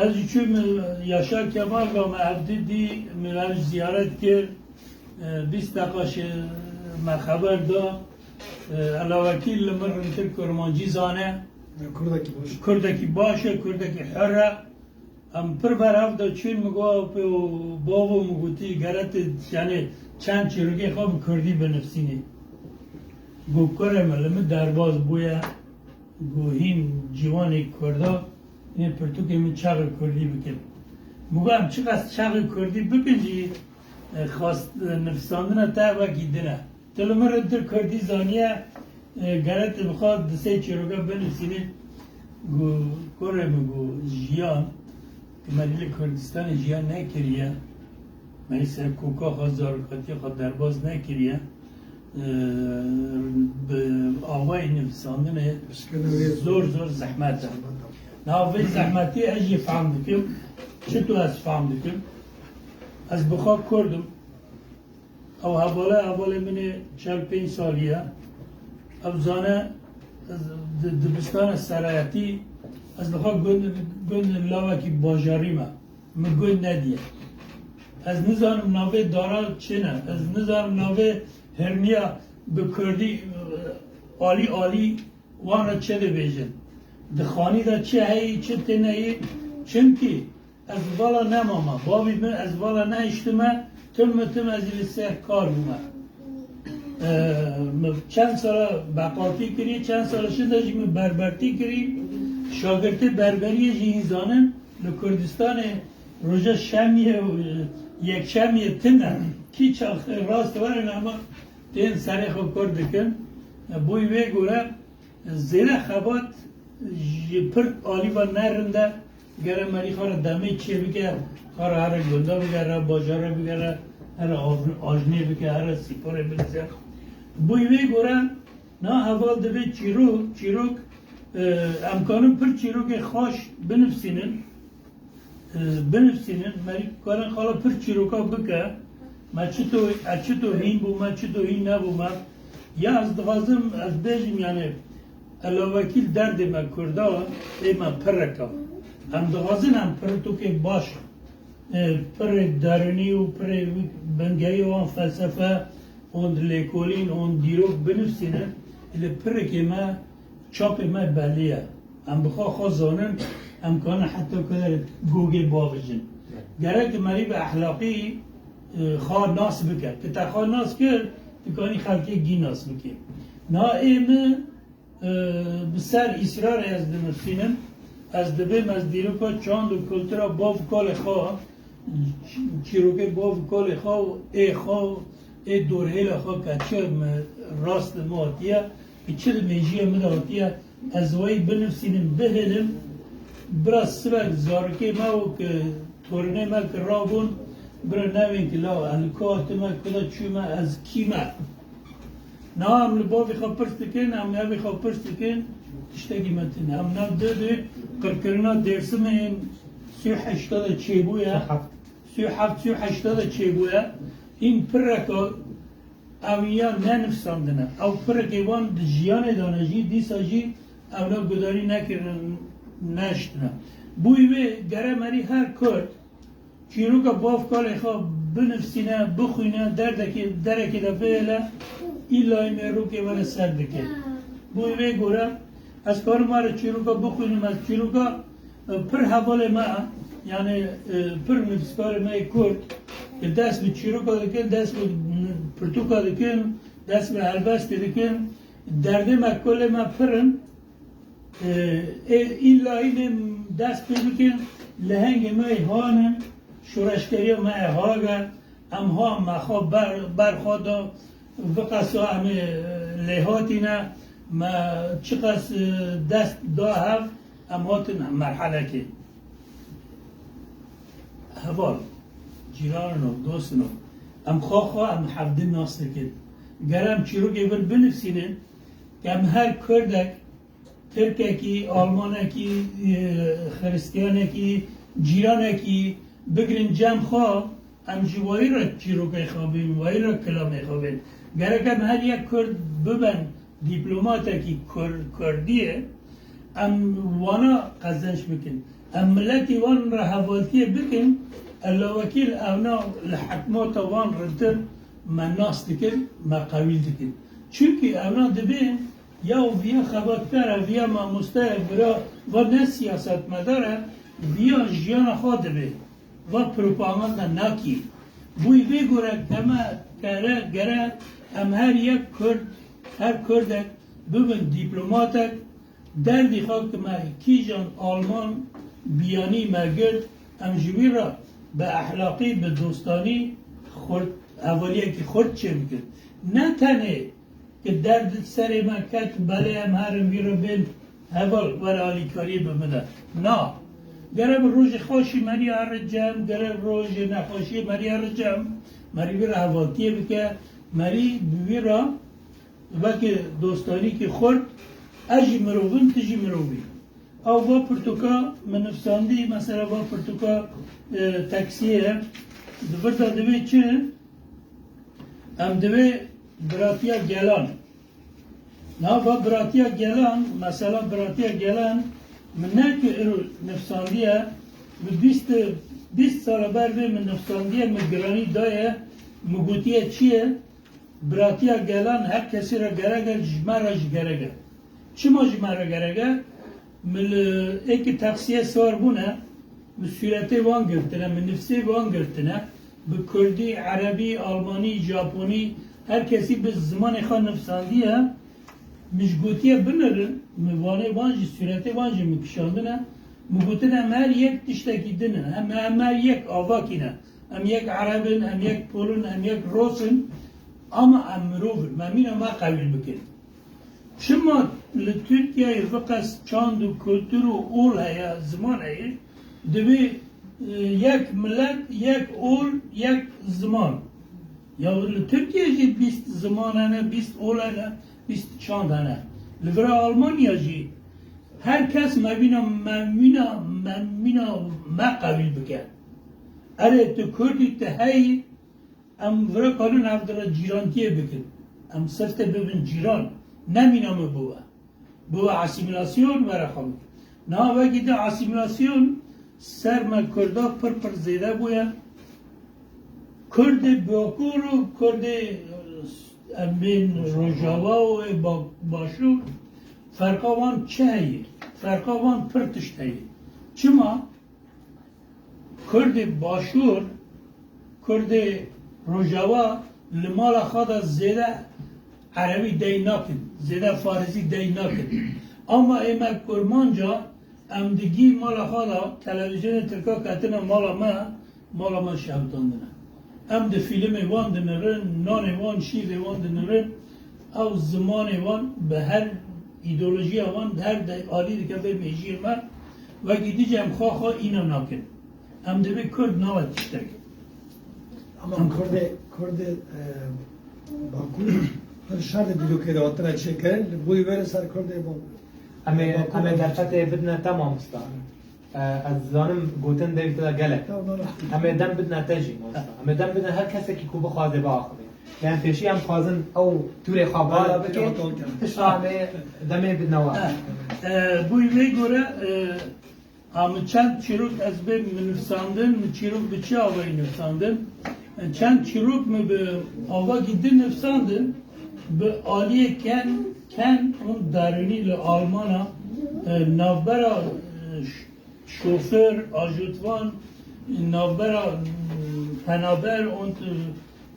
Ez jî çûm, e, Yaşar Kemal ve me ev dî, min ev ziyaret kir. E, bîst deqa jî me xeber da. E, elawekî li min rintir kurmancî zane. Kurdekî baş. Kurdekî baş e, kurdekî hur e. Em pir ber hev de çûn, min got, "Pê û bavo," min gotî, "gere tu, yani, çend çîrokê xwe bi kurdî binivîsînî." Got, "Kurê min, li min derbas bûye." Got, "Hîn ciwanê kurda, hîn pirtûkê min çaxê kurdî bikin." Min got, "Em çiqas çaxê kurdî bikin jî, e, xwest, e, nivîsandina te wekî din e." Tu li min re dir kurdî zaniye, e, gere tu bi xwe di sê çîroka binivîsînî. Got, "Kurê min," got, "jiyan, ku me li Kurdistanê jiyan nekiriye, me li ser koka xwe, zarokatiya xwe derbas nekiriye, e, bi avayê nivîsandinê zor, zor zehmet e. Niha vê zehmetî ez jî fehm dikim. Çito ez fehm dikim? Ez bi xwe kurd im." Ew hevala, hevalê min ê çar pênc salî ye. Ew zane, ez di dibistana serayetî, ez li xwe gund, gund lawekî bajarî me. Min gund nediye. Ez nizanim navê dara çi ne. Ez nizanim navê hirmiya bi kurdî, alî alî wan re çi dibêjin. Di xanî de çi heyî, çi tune yî. Çimkî Ez vala nemama, bavî min, ez vala nehiştime, tim mi tim ez ê li ser kar bûme. Ee, min çend sala beqaltî kirî, çend sala şinde jî min berbertî kirî, şagirtê berberiyê jî hîn zanin, Li Kurdistanê roja şemiyê û yekşemiyê tune. Kî çax rast werin, hema tên serê xwe kurt dikin. Bo wê gore zêde xebat ji pir alî ve ne rind e. Gere merî xwe re demê çêbike, xwe re here gunda bigere, bajara bigere, here av-, ajnê bike, here sîporê binivîse. Bo wê gore na heval divê çîrok, çîrok, e, em kanin pir çîrokê xweş binivîsînin, e, binivîsînin, merî karin xala pir çîroka bike, me çito, e, çito hîn bûme, çito hîn nebûme. Ya ez dixwazim, ez bêjim, yanî, elawekî li derdê me Kurda, ê me pirek e. Em dixwazin em pirtûkê baş, e, pirê derûnî û pirê bingehî wan felsefe, û lêkolîn, û dîrok binivîsînin, lê pirekê me, çapê me belî ye. Em bi xwe xwe zanin, em kanin heta ku gogê bavijin. Gerek merî bi ehlaqî, e, xwe nas bike. Ki te xwe nas kir, tu kanî xelkê gî nas bikî. Na ê min, e, bi ser îsrarê ez dinivîsînim. Ez dibêm, ez dîroka çand û kultura bav û kalê xwe, çîrokê bav û kalê xwe û ê xwe û ê dorhêla xwe ke çi min rast li min hatiye, ki çi di mêjiyê min de hatiye, ez wayî binivîsînim, bihêlim, bira sibek zarokê me û ki torînê me ki rabûn, bira newên ki la ez li ku hatime, ku de çûme, ez kî me. Niha em li bavê xwe pirs dikin, em evê xwe pirs dikin, tiştekî me tune. Em nav di di qirkirina Dêrsimê yên sî û heşta de çêbûye, sî û heft, sî û heşta de çêbûye, hîn pireka ew ya nenivîsandine. Ew pirekê wan di jiyanê de ne jî, dîsa jî ewna gudarî nekirin, neştine. Bûyî wê gere merî her Kurd çîroka bav kalê xwe binivîsîne, bixwîne, derdekê, derekê de bihêle, îlla îmê rokê were ser dike. Bo wê gore ez karim were çîroka bixwînim, ez çîroka, e, pir hevalê me, yanî, e, pir nivîskarê me yê Kurd, e, dest bi çîroka dikin, dest bi pirtûka dikin, dest bi helbestê dikin. Derdê me, kolê me pir in. Ê, ê, îlla îlê dest pê bikin, lehengê me ê han in, şoreşgeriya me ê hag e, em han me xwe ber, ber xwe da, viqesa em ê lêhatî ne, me çiqas, e, dest da hev, em hatin merhelekê. Heval, cîranino, dostino, em xwe xwe em hevdin nas dikin. Ger em çîrokê vir binivîsînin, em her Kurdek, Tirkekî, Almanekî, e, Xiristiyanekî, cîranekî bigirin cem xwe, em ji wayî re çîrokê xwe bên, wayî re kilamê xwe bên. Gerek em her yek Kurd biben dîplomatekî Kur-, Kurdiyê, em wana qezenç bikin. Em miletî wan re hevaltiyê bikin, ellawekîl ewna li hikmata wan rintir me nas dikin, me qewîl dikin. Çimkî ewna dibên, ya viya xebatkar e, viya mamoste ye, vira va ne siyasetmedar e, viya jiyana xwe dibe. Va propaganda nakî. Bûyî vê gore keme kere gere em her yek Kurd, her Kurdek bibin dîplomatek, derdî xwe ki me kîjan Alman biyanî me girt, em ji wî re bi ehlaqî, bi dostanî xurt, hevaliyekî xurt çêbikin. Ne tenê Ki derd serê me ket, belê em herin vî re bên heval were alîkariyê bi min de. Na. Gere bi rojê xweşî merî here cem, gere rojê nexweşiyê merî here cem, merî vî re hevaltiyê bike, merî bi vî re weke dostanîkî xurt, ez jî mirov im, tu jî mirov î. Ew va pirtûka min nivsandî, mesela va pirtûka, e, teksiyê ye. Di vir de divê çi? Em divê biratiya gelan. Niha va biratiya gelan, mesela biratiya gelan, min ne ki îro nivsandiye, bi bîst, bîst sala ber vê min nivsandiye, min giranî daye, min gotiye çi ye? Biratiya gelan her kesî re gerek e, ji me re jî gerek e. Çima ji me re gerek e? Min li êkî teksiyê sar bûne, min sûretê wan girtine, min nivsê wan girtine, bi kurdî, erebî, almanî, japonî, her kesî bi zimanê xwe nivsandiye. Min ji gotiye binirin, min wanê wan jî, sûretê wan jî min kişandine. Min gotin, em her yek tiştekî din in. Em, em her yek avakî ne. Em yek Ereb in, em yek Pol in, em yek Ros in. Ama em mirov in. Me mîna me qewîl bikin. Çima li Tirkiyeyê viqas çand û kultur û ol heye, ziman heye, divê, e, yek milet, yek ol, yek ziman. Ya li Tirkiye jî bîst ziman hene, bîst ol hene, bîst çand hene. Li vira Almanya jî her kes me mîna, me mîna, me mîna me qewîl bike. Erê tu Kurdî, tu heyî, em vira karin ev di re cîrantiyê bikin. Em sifte bibin cîran. Ne mîna me bibe. Bibe asîmîlasyon, were xwe bikin. Niha wekî di asîmîlasyon ser me Kurda pir pir zêde bûye. Kurdê Bakur û Kurdê, e, em bên Rojava û ê Ba-, Başûr, ferqa wan çi heye? Ferqa wan pir tişt heye. Çima? Kurdê Başûr, Kurdê Rojava li mala xwe de zêde Erebî dey nakin, zêde Farisî dey nakin. Ama ê me Kurmanca, em digî mala xwe de, televîzyonê Tirka ketine mala me, mala me şewitandine. Em di fîlimê wan dinirin, nanê wan, şîvê wan dinirin. Ew zimanê wan bi her îdeolojiya wan di her de alî dike vê mêjiyê me. Wekî dî jî em xwe xwe îna nakin. Em divê Kurd nabe tiştek. Ama Em Kurdê, Kurdê, e, Bakur her şer de dîrokê de hatine çêkirin, li bo wê re ser Kurdê Bakur. Em ê, Bakur em ê derfetê bidine te mamosta. E, ez zanim gotin devî te de gelek. Tamam, tamam. Em ê dem bidine te jî, mamosta. Em ê dem bidine her kesekî ku bixwaze biaxivê. Yanî pêşî em dixwazin ew tûrê xwe bala Tamam, bikin, tamam, tamam. Piştre em ê demê bidine we. E, e, bûyî vê gore, e, a min çend çîrok ez bê min nivsandin, min çîrok bi çi avayî nivsandin? E, çend çîrok min bi avakî din nivsandin, bi aliyê ken, ken û darûnî li Almana, e, navbera, e, ş-, şoför, ajotvan, navbera, mm, penaber û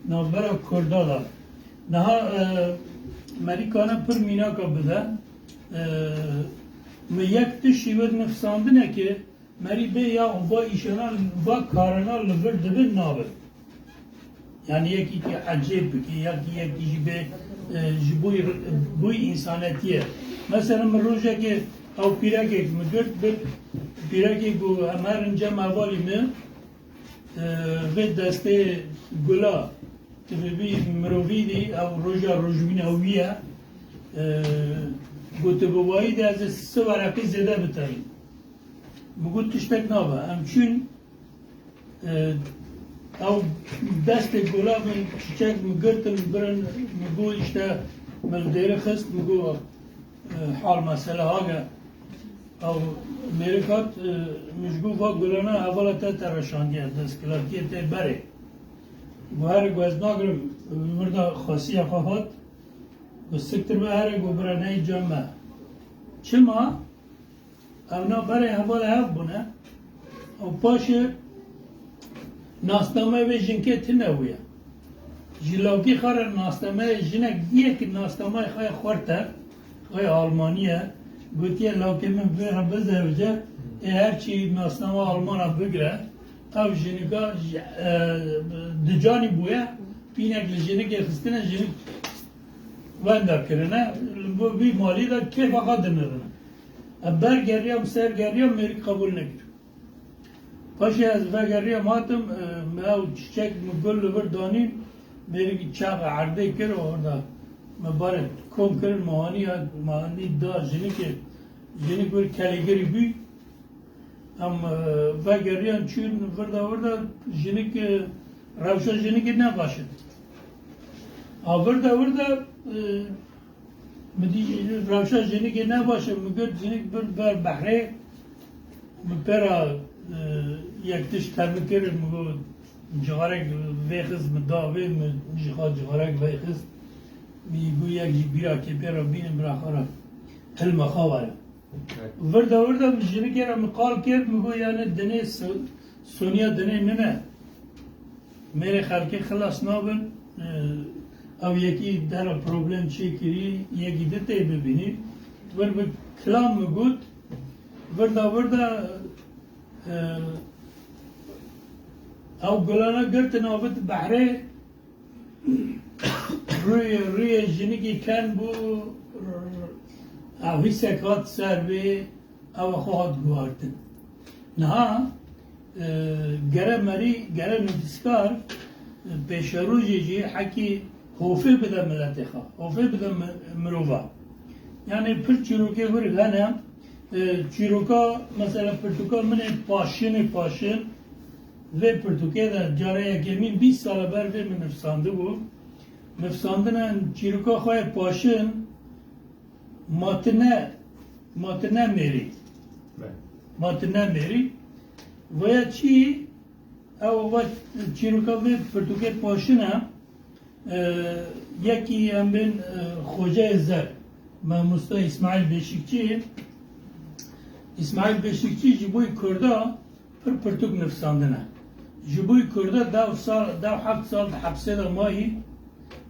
navbera Kurda de. Niha, e, merî kane pir mînaka bide. E, min yek tiştî wir nifsandine ki merî bê ya va îşana, va karana li vir dibin nabin. Yani yekî ki ecêb bike, ya ki yekî jî bê, e, ji bo, bo însanetiyê. Mesela min rojekê ew pîrekek min girt, bir pîrekê ku em herin cem hevalî min, e, vê destê gula, tu bibî mirovî dî, ew roja rojbîna wî ye. E, got, tu bi wayî de ez ê si wereqî zêde bitewî. Min got, tiştek nabe. Em çûn, e, ew destê gula min, çiçek min girtin, birin, min got, işte, min li dêrê xist, min got, e, hal mesele hage. Ew mêrik hat, e, min ji got, va gulana hevala te tereşandiye, destkilatiyê te berê. Got, here, got, ez nagirim, e, vir de xwesiya xwe hat. Got, siktir be, here, got, bira neyê cem me. Çima? Ew na berê hevalê hev bûne. Ew paşê nasnameyê vê jinkê tune bûye. Ji lawkî xwe re nasnameyê jinek yek nasnameyê xwe ye xwerte, xwe ye Almanî ye. Gotiye lawkê min vê re bizewice, ê her çî nasnama Almana bigire. Ew jinika ji, e, dicanî bûye, pînek li jinikê xistine, jinik wenda kirine, li bo vî malî de kêfa xwe dinirine. Ez ber geriyam, ser geriyam, mêrik qebûl nekir. Paşê ez vegeriyam hatim, e, me ew çiçek, me gul li vir danîn, mêrik çaxa erdê kir, orada me barê kom kirin, me anî, me anî da jinikê, jinik wir kelêgirî bû. Em, e, vegeriyan çûn virda virda jinik, e, rewşa jinikê ne baş e. A virda virda, e, min dî rewşa jinikê ne baş e, min got jinik bir ber behrê, min pêra, e, yek tişt tevî kir, min got cixarek vêxist, min da vê, min ji xwe cixarek vêxist. Min got yek jî bîra kê pêra bînin bira xwe re hilma xwe were. Virda virda min jinikê re min qal kir, min got, yani dinê so-, soniya dinê min e. Mêrê xelkê xilas nabin, e, ew yekî dera problem çêkirî, yekî di tê bibînî. Vir bi kilam min got, Virda virda, e, ew gulana girtin avit behrê, rûyê, rûyê jinikî ken bû, ew hîsek hat ser vê, ew xwe hat guhartin. Niha, e, gere merî, gere nivîskar, e, pêşerojê jî hekî hofê bide miletê xwe, hofê bide mi-, mirova. Yanî pir çîrokê wir hene, e, çîroka, mesela pirtûka min ê Paşinê Paşin, vê pirtûkê de cara yekemîn bîst sala ber vê min nivsandibû. Nivsandina çîroka xwe yê Paşin, Ma tu ne, ma tu ne mêrî. Be. Ma tu ne mêrî. Vaya çi? Ew va çîroka vê pirtûkê Paşin e. E, yekî em bên, e, Xoceyê Zer, Mamosta Îsmaîl Beşikçî. Îsmaîl Beşikçî ji bo Kurda pir pirtûk nivsandine. Ji bo Kurda dew sal, dew heft sal di hepsê de mayî,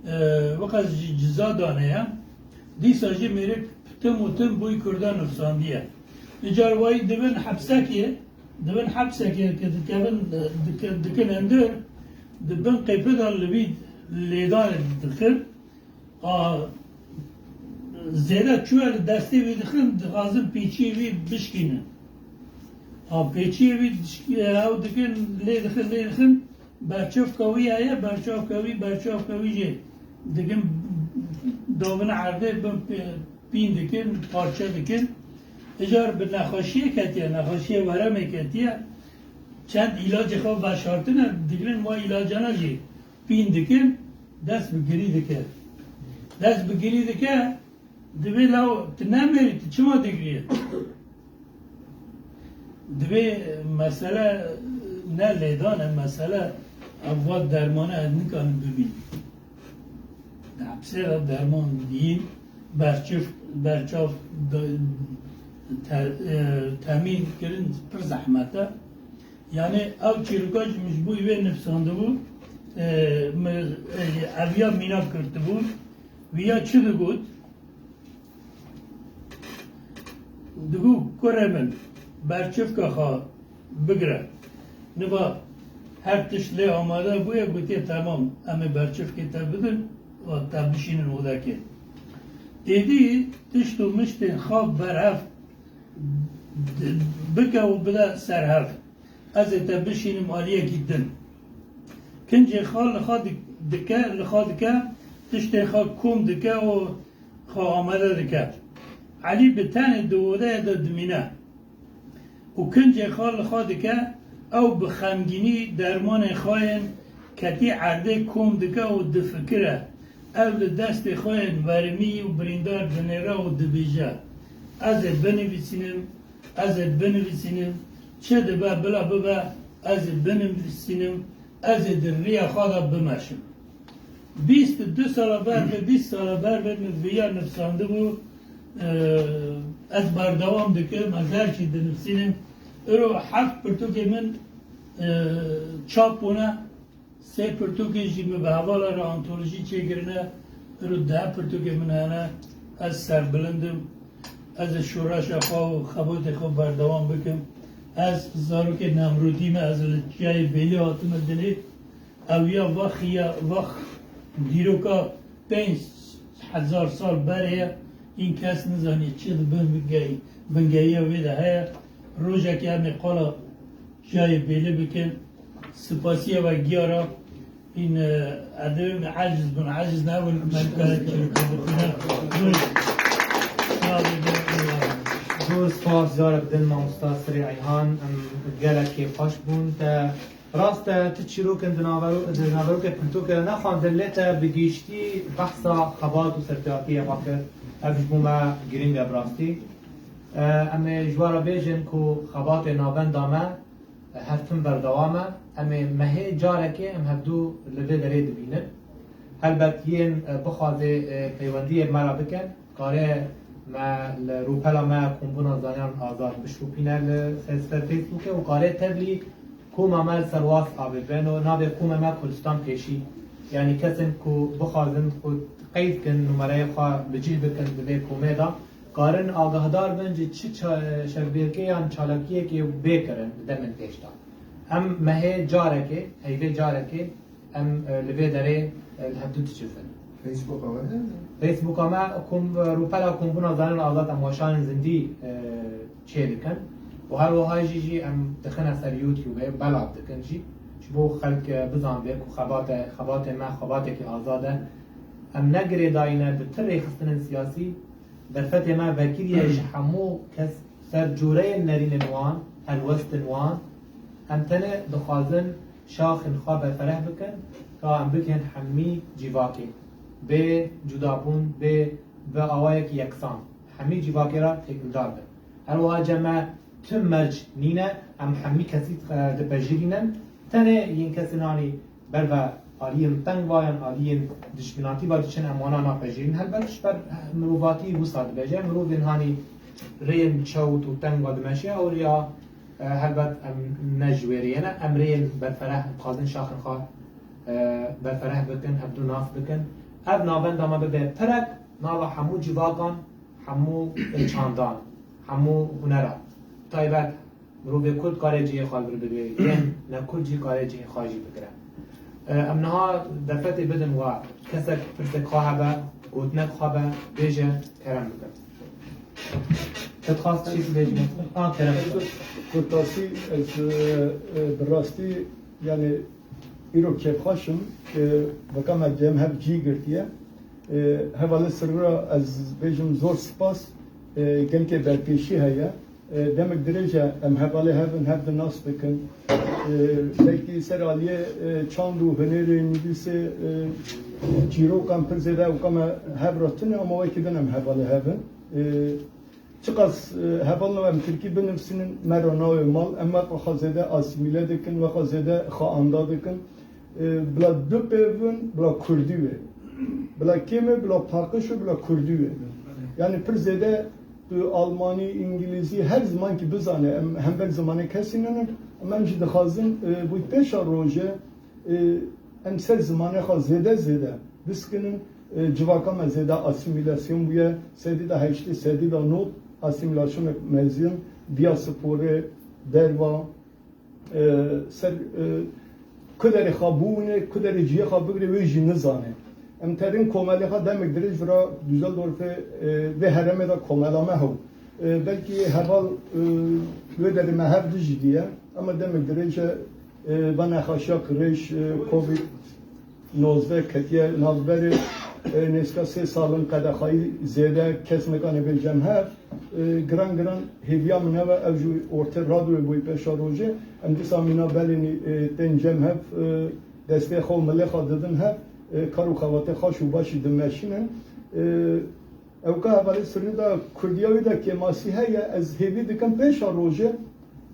e, weqas jî ciza dane ye. Dîsa jî mêrik tim û tim bo Kurda nivsandiye. Îcar wayî dibin hepsekê, dibin hepsekê ke dikevin, dike-, dikin endir, di bin qêpê de li vî lêdanê dixin. A, zêde çûye li destê wî dixin, dixwazin pêçiyê wî bişkînin. A, pêçiyê wî dişkî-, ew dikin, lê dixin, lê dixin, berçavka wî heye, berçavka wî, berçavka wî jî dikin, davin erdê, bin pê-, pîn dikin, parçe dikin. Îcar bi nexweşiyê ketiye, nexweşiyê weremê ketiye. Çend îlacê xwe veşartine, digirin wa îlacana jî pîn dikin, dest bi girî dike. Dest bi girî dike, divê law tu nemêrî, tu çima digiriyê? Divê mesele ne lêdan e, mesele ev va dermane ez nikarim bibînim. Di hepsê de derman diyîn, berçiv, berçav de-, te-, e, temîn kirin pir zehmet e. Yanî ew çîroka jî min ji bo wê nivsandibû, e, mi, e, eviya mîna girtibû. Viya çi digot? Digot, kurê min, berçivka xwe bigire. Niva her tişt lê amade bûye, gotiye, temam, em ê berçivkê te bidin, û te bişînin odekê. Êdî tişt û miştên xwe berhev bike û bide ser hev. Ez ê te bişînim aliyekî din. Kincê xwe li xwe dik-, dike, li xwe dike, tiştên xwe kom dike û xwe amade dike. Elî bi tenê di odeyê de dimîne û kincê xwe li xwe dike, ew bi xemgînî dermanên xwe yên ketî erdê kom dike û difikire. Ew li destê xwe yên wermî û birîndar dinêre û dibêje, Ez ê binivîsînim, Ez ê binivîsînim, çi dibe bila bibe, ez ê binivîsînim, ez ê di riya xwe de bimeşim. Bîst û du sala ber vê, bîst sala ber vê min viya nivsandibû, e, ez berdewam dikim, ez her çî dinivîsînim. Îro heft pirtûkê min, e, çap bûne. Sê pirtûkê jî min bi hevala re antolojî çêkirine, îro deh pirtûkê min hene. Ez serbilind im. Ez ê şoreşa xwe û xebatê xwe berdewam bikim. Ez zarokê Nemrûdî me, ez li Çiyayê Bêlê hatime dilê. Ew ya vaxiya, vax dîroka pênc hezar sal berê ye. Hîn kes nizaniye çi di bin bingehî-, bingehiya wê de heye. Rojekê em ê qala Çiyayê Bêlê bikin. Spasiya we giya re. Hîn, e, edebê min eciz bin, eciz nebin, me kare çirka bixwîne. Buyurun. Sağ olun. Zor spas, carek din mamosta Sirê Eyhan, em gelek kêfxweş bûn. Te rast e, tu çîrokin di navero-, di naverokê pirtûkê de nexwendin, lê te bi giştî behsa xebat û serkeyatiyê xwe kir. Ev ji bo me girîng e bi rastî. E, em ê ji we re bêjin ku xebatê navenda me her tim berdewam e. Em ê mehê carekê em hevdû li vê derê dibînin. Helbet yên, e, bixwaze, e, peywendiyê me re bikin, kare me li rûpela me Kombûna Zaniyan Azad bişopîne li ser, ser Facebookê û kare tevlî koma me li ser WhatsAppê beno navê koma me Kurdistan Pêşî. Yanî kesên ku bixwazin xwe qeyd kin, numereyê xwe bi cih bikin di vê komê de. Karin agahdar bin ji çi ça-, şevbêrkê yan çalakiyekê bê kirin di demên pêş de. Em mehê carekê, heyvê carekê, em, e, li vê derê, e, li hevdû dicivin. Facebooka we heye? Facebooka me kom-, rûpela Kombûna Zanîn Azad em weşanên zindî, e, çê dikin û her wiha jî jî em dixine ser YouTubeê, belav dikin jî. Ji bo xelk, e, bizanbe ku xebate, xebatê me xebatekî azad e. Em ne girêdayî ne bi ti rêxistinên siyasî, derfetê me vekiriye ji hemû kes ser cûreyên nerînên wan, helwestên wan. Em tenê dixwazin şaxên xwe berfereh bikin, ka em bikin hemî civakê. Bê cudabûn, bê bi awayekî yeksan. Hemî civakê re têkildar bin. Her wiha cem me tim merc nîne, em hemî kesî, e, dipejirînin. Tenê yên kesên hanî ber ve aliyên teng va yan aliyên dijminatî va diçin, em wana napejirîn. Helbet ji ber mirovatî wisa dibêje. Mirovên hanî rêyên çewt û teng va dimeşe, ew rêya, e, helbet em ne ji wê rêyê ne. Em rêyên berfereh, em dixwazin şaxên xwe, e, berfereh bikin, hevdû nas bikin. Ev navenda me bibe pirek nava hemû civakan, hemû çandan, hemû hunera. Taybet, mirovê Kurd kare cihê xwe li vir bigire, yên ne Kurd jî kare cihê xwe jî bigire. E, em niha derfetê bidin we, kesek pirsek xwe hebe, gotinek xwe be, bêje, kerem bikin. Te dixwast çi bibêjî? Ha, kerem bikin. Kurtasî, ez, e, e, bi rastî, yani, îro kêfxweş im, e, veka me cem hev cî girtiye. E, hevalê Sirra ez bêjim zor spas, e, gelkê berpêşî heye. E, demek dirêj e em hevalê hev in, hev di nas bikin. E, belkî ser aliyê, e, çand û hunêrê nivîsê, e, çîrokan pir zêde ewka me hev re tune, ama wekî din em hevalê hev in. E, Çiqas, e, hevalno em tirkî binivîsînin, me re nayê mal, em weqa xwe zêde asîmîle dikin, weqa zêde xwe anda dikin. E, bila du pêv in, bila kurdî wê. Bila kêm e, bila paqij û bila kurdî wê. Yani pir zêde tu almanî, îngilîzî, her zimankî bizane, em hember zimanê kesî nînin, ama em jî dixwazin, e, bû pêşa roje, e, em ser zimanê xwe zêde zêde biskinin, e, civaka me zêde asîmîlasyon bûye, sedî de heştê, sedî de nod asîmîlasyonek mezin, diyasporê derva, e, ser, e, kuderê xwe bûne, kuderê cihê xwe bigire, wê jî nizane. Em terin komelê xwe demek dirêj vira Düsseldorfê, e, vê herêmê de komela me hew. E, belkî heval, e, wê derê me hev dijî diye, ama demek dirêj e, e, va nexaşiya qirêj, e, Covid nozdeh ketiye navberê, e, nêzîka sê sal in qedexayî zêde kes nikane bên cem hev. E, giran giran hêviya min ev e, ev jî ortê radyoyê bûyî pêşa rojê. Em dîsa mîna belênî, e, tên cem hev, e, destê xwe û milê xwe didin hev, e, kar û xebatê xweş û başî dimeşînin. E, Ewka hevalê Sirrî de kurdiya wî de kêmasî heye, ez hêvî dikim pêşa rojê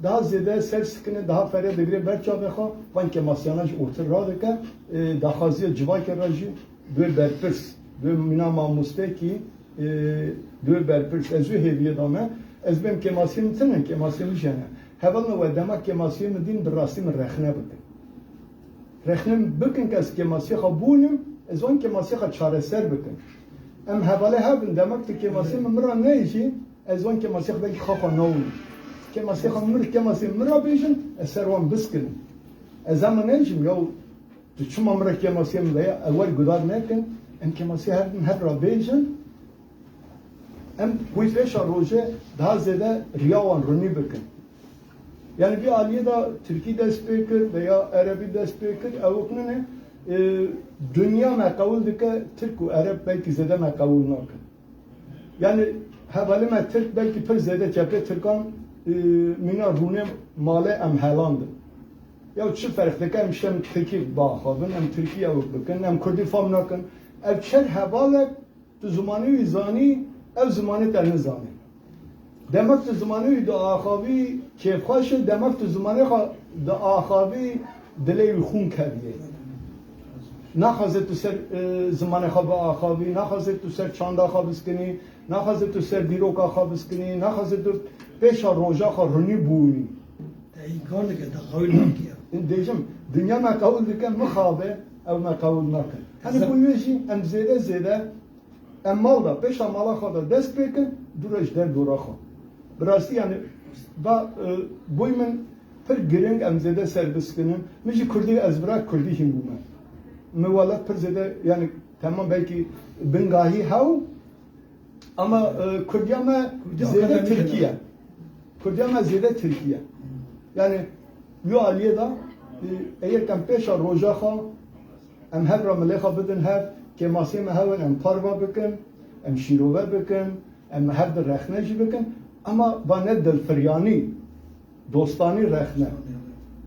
daha zêde ser sikine, daha fere digire ber çavê xwe, van kêmasiyana jî ortir radike, e, daxwaziya civakê re jî duyê berpirs, duyê mîna mamostekî, e, duyê berpirs. Ez wê hêviyê dame. Ez bêm kêmasiyê min tune, kêmasiyê min jene. Hevalno we dema kêmasiyê min dîn bi rastî min rexne bikin. Rexne min bikin ke ez kêmasiyê xwe bûnim, ez wan kêmasiyê xwe çareser bikim. Em hevalê hev in, demek tu kêmasiyê min, min re neyê jî, ez wan kêmasiyê xwe belkî xwe xwe nawim. Kêmasiyê xwe min, kêmasiyê min re bêjin, ez ser wan biskinim. Ez hema neyê jî, ya tu çima min re kêmasiyê min veye, ew wer guhdar nekin, em kêmasiyê hev in, hev re bêjin, em wî pêşa rojê daha zêde riya wan rinî bikin. Yani vî aliyê de Tirkî dest pê kir veya Erebî dest pê kir, ewk nine, e, dinya me qewil dike, Tirk û Ereb belkî zêde me qewil nakin. Yani hevalê me Tirk belkî pir zêde çepê Tirkan, e, mîna rûnê malê em helandin. Ya çi ferq dike, em işte em Tirkî biaxavin, em Tirkî ewk bikin, em Kurdî fam nakin. Ev çer hevalek Tu zimanê wî zanî, ew zimanê te nizane. Demek tu zimanê wî diaxavî, kêfxweş e, demek tu zimanê xwe diaxavî, dilê wî xûn keviyê. Naxwaze tu ser, e, zimanê xwe biaxavî, naxwaze tu ser çanda xwe biskinî, naxwaze tu ser dîroka xwe biskinî, naxwaze tu pêşa roja xwe rinî bûnî. Te înkar dike, te qewil nakiye. Dêjim, dinya me qewil dike, mixabe, ew me qewil nake. Hani Zeb- bu yê jî em zêde zêde Em mal da, pêşa mala xwe de dest pê kin, dû re ji der dora xwe. Bi rastî, yani, va, e, boy min pir giring, em zêde serbiskinin. Min jî kurdî, ez bira kurdî hîn bûme. Min welat pir zêde, yani, temam belkî bingahî hew, ama, e, kurdiya me zêde tirkî ye. Kurdiya me zêde tirkî ye. Yani, yo aliyê de, e, eger em pêşa roja xwe, em hev re milê xwe bidin hev, kêmasiyê me hew in, em parva bikin, em şîrove bikin, em hev di rexne jî bikin, ama va ne dilfiryanî, dostanî rexne.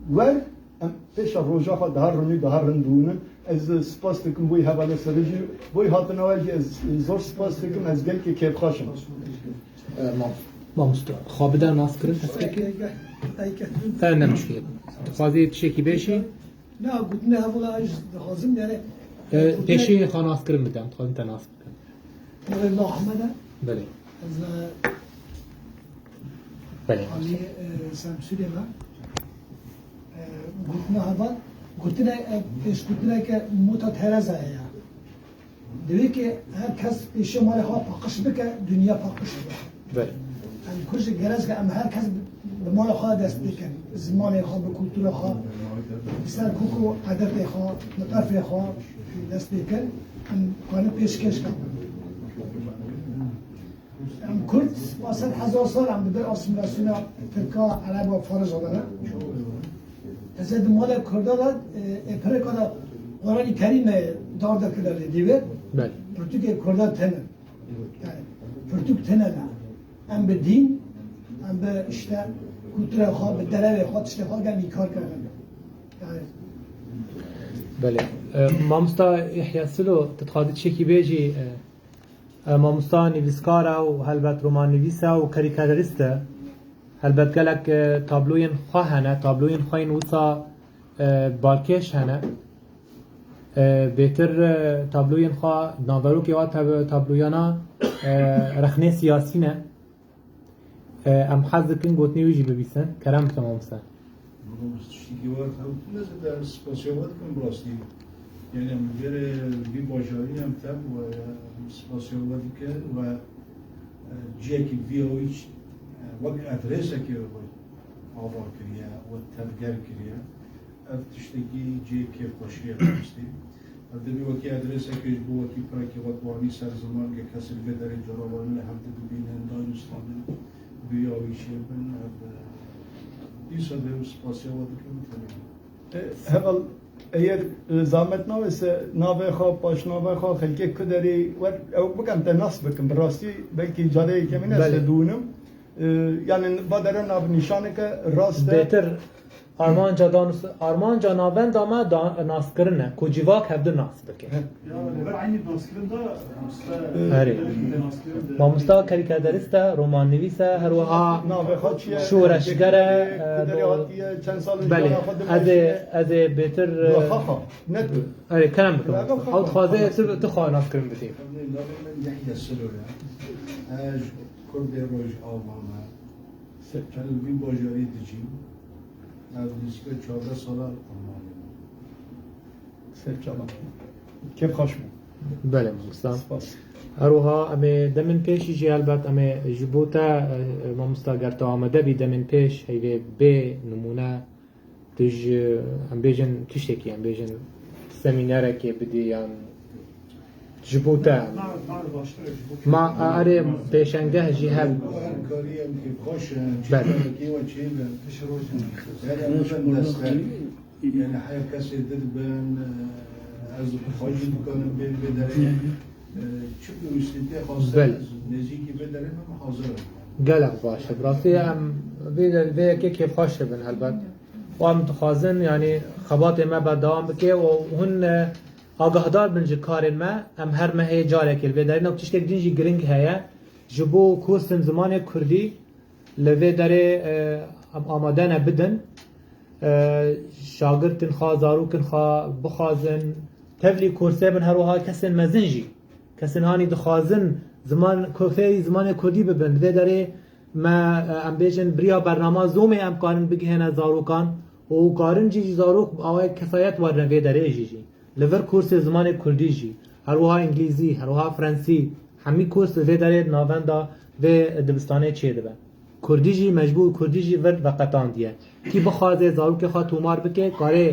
Wer, em pêşa roja xwe daha rinî, daha rind bûnin. Ez spas dikim boy hevalê serê jî, boy hatina we jî ez zor spas dikim, ez gelkî kêfxweş im. E, mam-, mamoste, xwe bide naskirin, destpêkê? E, ne muşkil. Dixwazî tiştekî bêjî? Na, gotinê hevola ez dixwazim, yani, e, gotinê pêşî xwe naskirin bide, em dixwazin te nas bikin. Navê min Ahmed e. Belê. Ez, e, Belê. Alî, e, Semsûrê me. E, gotinê heval, gotinê, e, pêşgotineke Mota Tereza ye ya. Divê ke her kes pêşiya malê xwe paqij bike, dinya paqij dibe. Belê. Em Kurd jî gerez ke em her kes bi, bi malê xwe dest pê kin. Zimanê xwe, bi kultura xwe, bi ser kok û edetê xwe, bi erfê xwe dest pê kin. Em karin pêşkêş kin. Em Kurd, ba sed hezar sal em di ber asîmîlasyona Tirka, Ereba, Farisa de ne. Heze di malê Kurda de, e, ê pirêka de Quranî Kerîm e dar de kire lê dîvê. Belê. Pirtûkê Kurda tene. Yani, pirtûk tene ne. Em bi dîn, em bi işte kultura xwe, bi derevê xwe, tiştê xwe gel înkar kirin. Yani, Belê. E, mamosta Yehya Silo, tu dixwazî tiştekî bêjî, e, E, mamosta nivîskar e û helbet romannivîs e û karîkaderîst e. Helbet gelek, e, tabloyên xwe hene, tabloyên xwe yên wisa, e, balkêş hene. E, bêtir, e, tabloyên xwe, naverokê wa tab-, tabloyana, e, rexnê siyasî ne. E, em hez dikin gotinê wî jî bibîsin. Kerem bike mamoste. Mamoste tiştekî wer hebû, ne zêde spasiya we dikim bi rastî. Yani em li vê, vî bajarî em tevî we, em spasiya we dikin we, e, cihekî vî awî, e, wek adresekê we ava kiriye, we tevger kiriye. Ev tiştekî cihê kêfxweşî ye bi rastî. Ev dibî wekî adreseke ji bo wekî pirekê wek wanî ser ziman ke kesên vê derê cora wan li hev dibînin, danûstanin, bi wî awî çêbin. Ev, e, dîsa dê spasiya we dikim, tenê. E, heval, eger, e, zahmet nabe se navê xwe, paşnavê xwe, xelkê ku derê wer, ew bikem te nas bikim. Bi rastî belkî carê yekemîn ez Belê. te dûnim. E, yani va dere navnîşaneke rast e. Bêtir Armanca danûs-, armanca navenda me da-, naskirin e, ku civak hevdu nas bike. Ya, li ber eynî naskirin de, mamoste, Erê. Naskirin de. Mamosta karîkaderîst e, romannivîs e, her wiha Navê xwe çi ye? Şoreşger e, Ku e, derê do-, hatiye, çend sal Belê, jiyana xwe ez ê, dimeşîne? ez ê bêtir, e, Xaxa, ne tu. Erê, kerem bikim. Navê xwe Ew dixwaze xwe tu, tu xwe naskirin bidî. Navê min Yehya Silo ye. Ez Kurdê Rojava me. Ser çava. Em li vî bajarî dijîn. Ev nêzîka çardeh sala em malê me. Ser çava. Kêf xweş bû. Belê, mamosta. Spas. Her wiha em ê demên pêşî jî helbet em ê ji bo te, e, mamosta, ger tu amade bî demên pêş, heyvê bê nimûne, Tu ji, em bêjin tiştekî, em bêjin semînerekê bidî yan ji bo te. Ma, erê, pêşengeh jî hev. Her karî em kêfxweş in, Belê. çêkî we çêbin. Her em bibin destek. Yani her kesê didibin, ez xwe jî dikanim bê, bê derê. Çi pêwîstî tê xwestin Belê. ez nêzîkî vê derê bim hazir im. Gelek baş e. Bi rastî em vê, vê yekê kêfxweş dibin helbet. Û em dixwazin, yanî, xebatê me berdewam bike û hûn, e, agahdar bin ji karên me, em her mehê carekê li vê derê ne, û tiştek din jî giring heye. Ji bo kursên zimanê kurdî li vê derê, e, em amade ne bidin. E, şagirtin xwe, zarokin xwe bixwazin, tevlî kursê bin, her wiha kesên mezin jî. Kesên hanî dixwazin ziman, fêrî zimanê kurdî bibin. Li vê derê me, e, em bêjin, bi riya bernama Zoomê em karin bigihêne zarokan û karin jî ji zarok bi awayek kesayet werine vê derê jî jî. Li vir kursê zimanê kurdî jî. Her wiha îngilîzî, her wiha frensî, hemî kurs li vê derê di navenda vê dibistanê çêdibe. Kurdî jî mecbûr, kurdî jî vir veqetandiye. Kî bixwaze zarokê xwe tomar bike, karê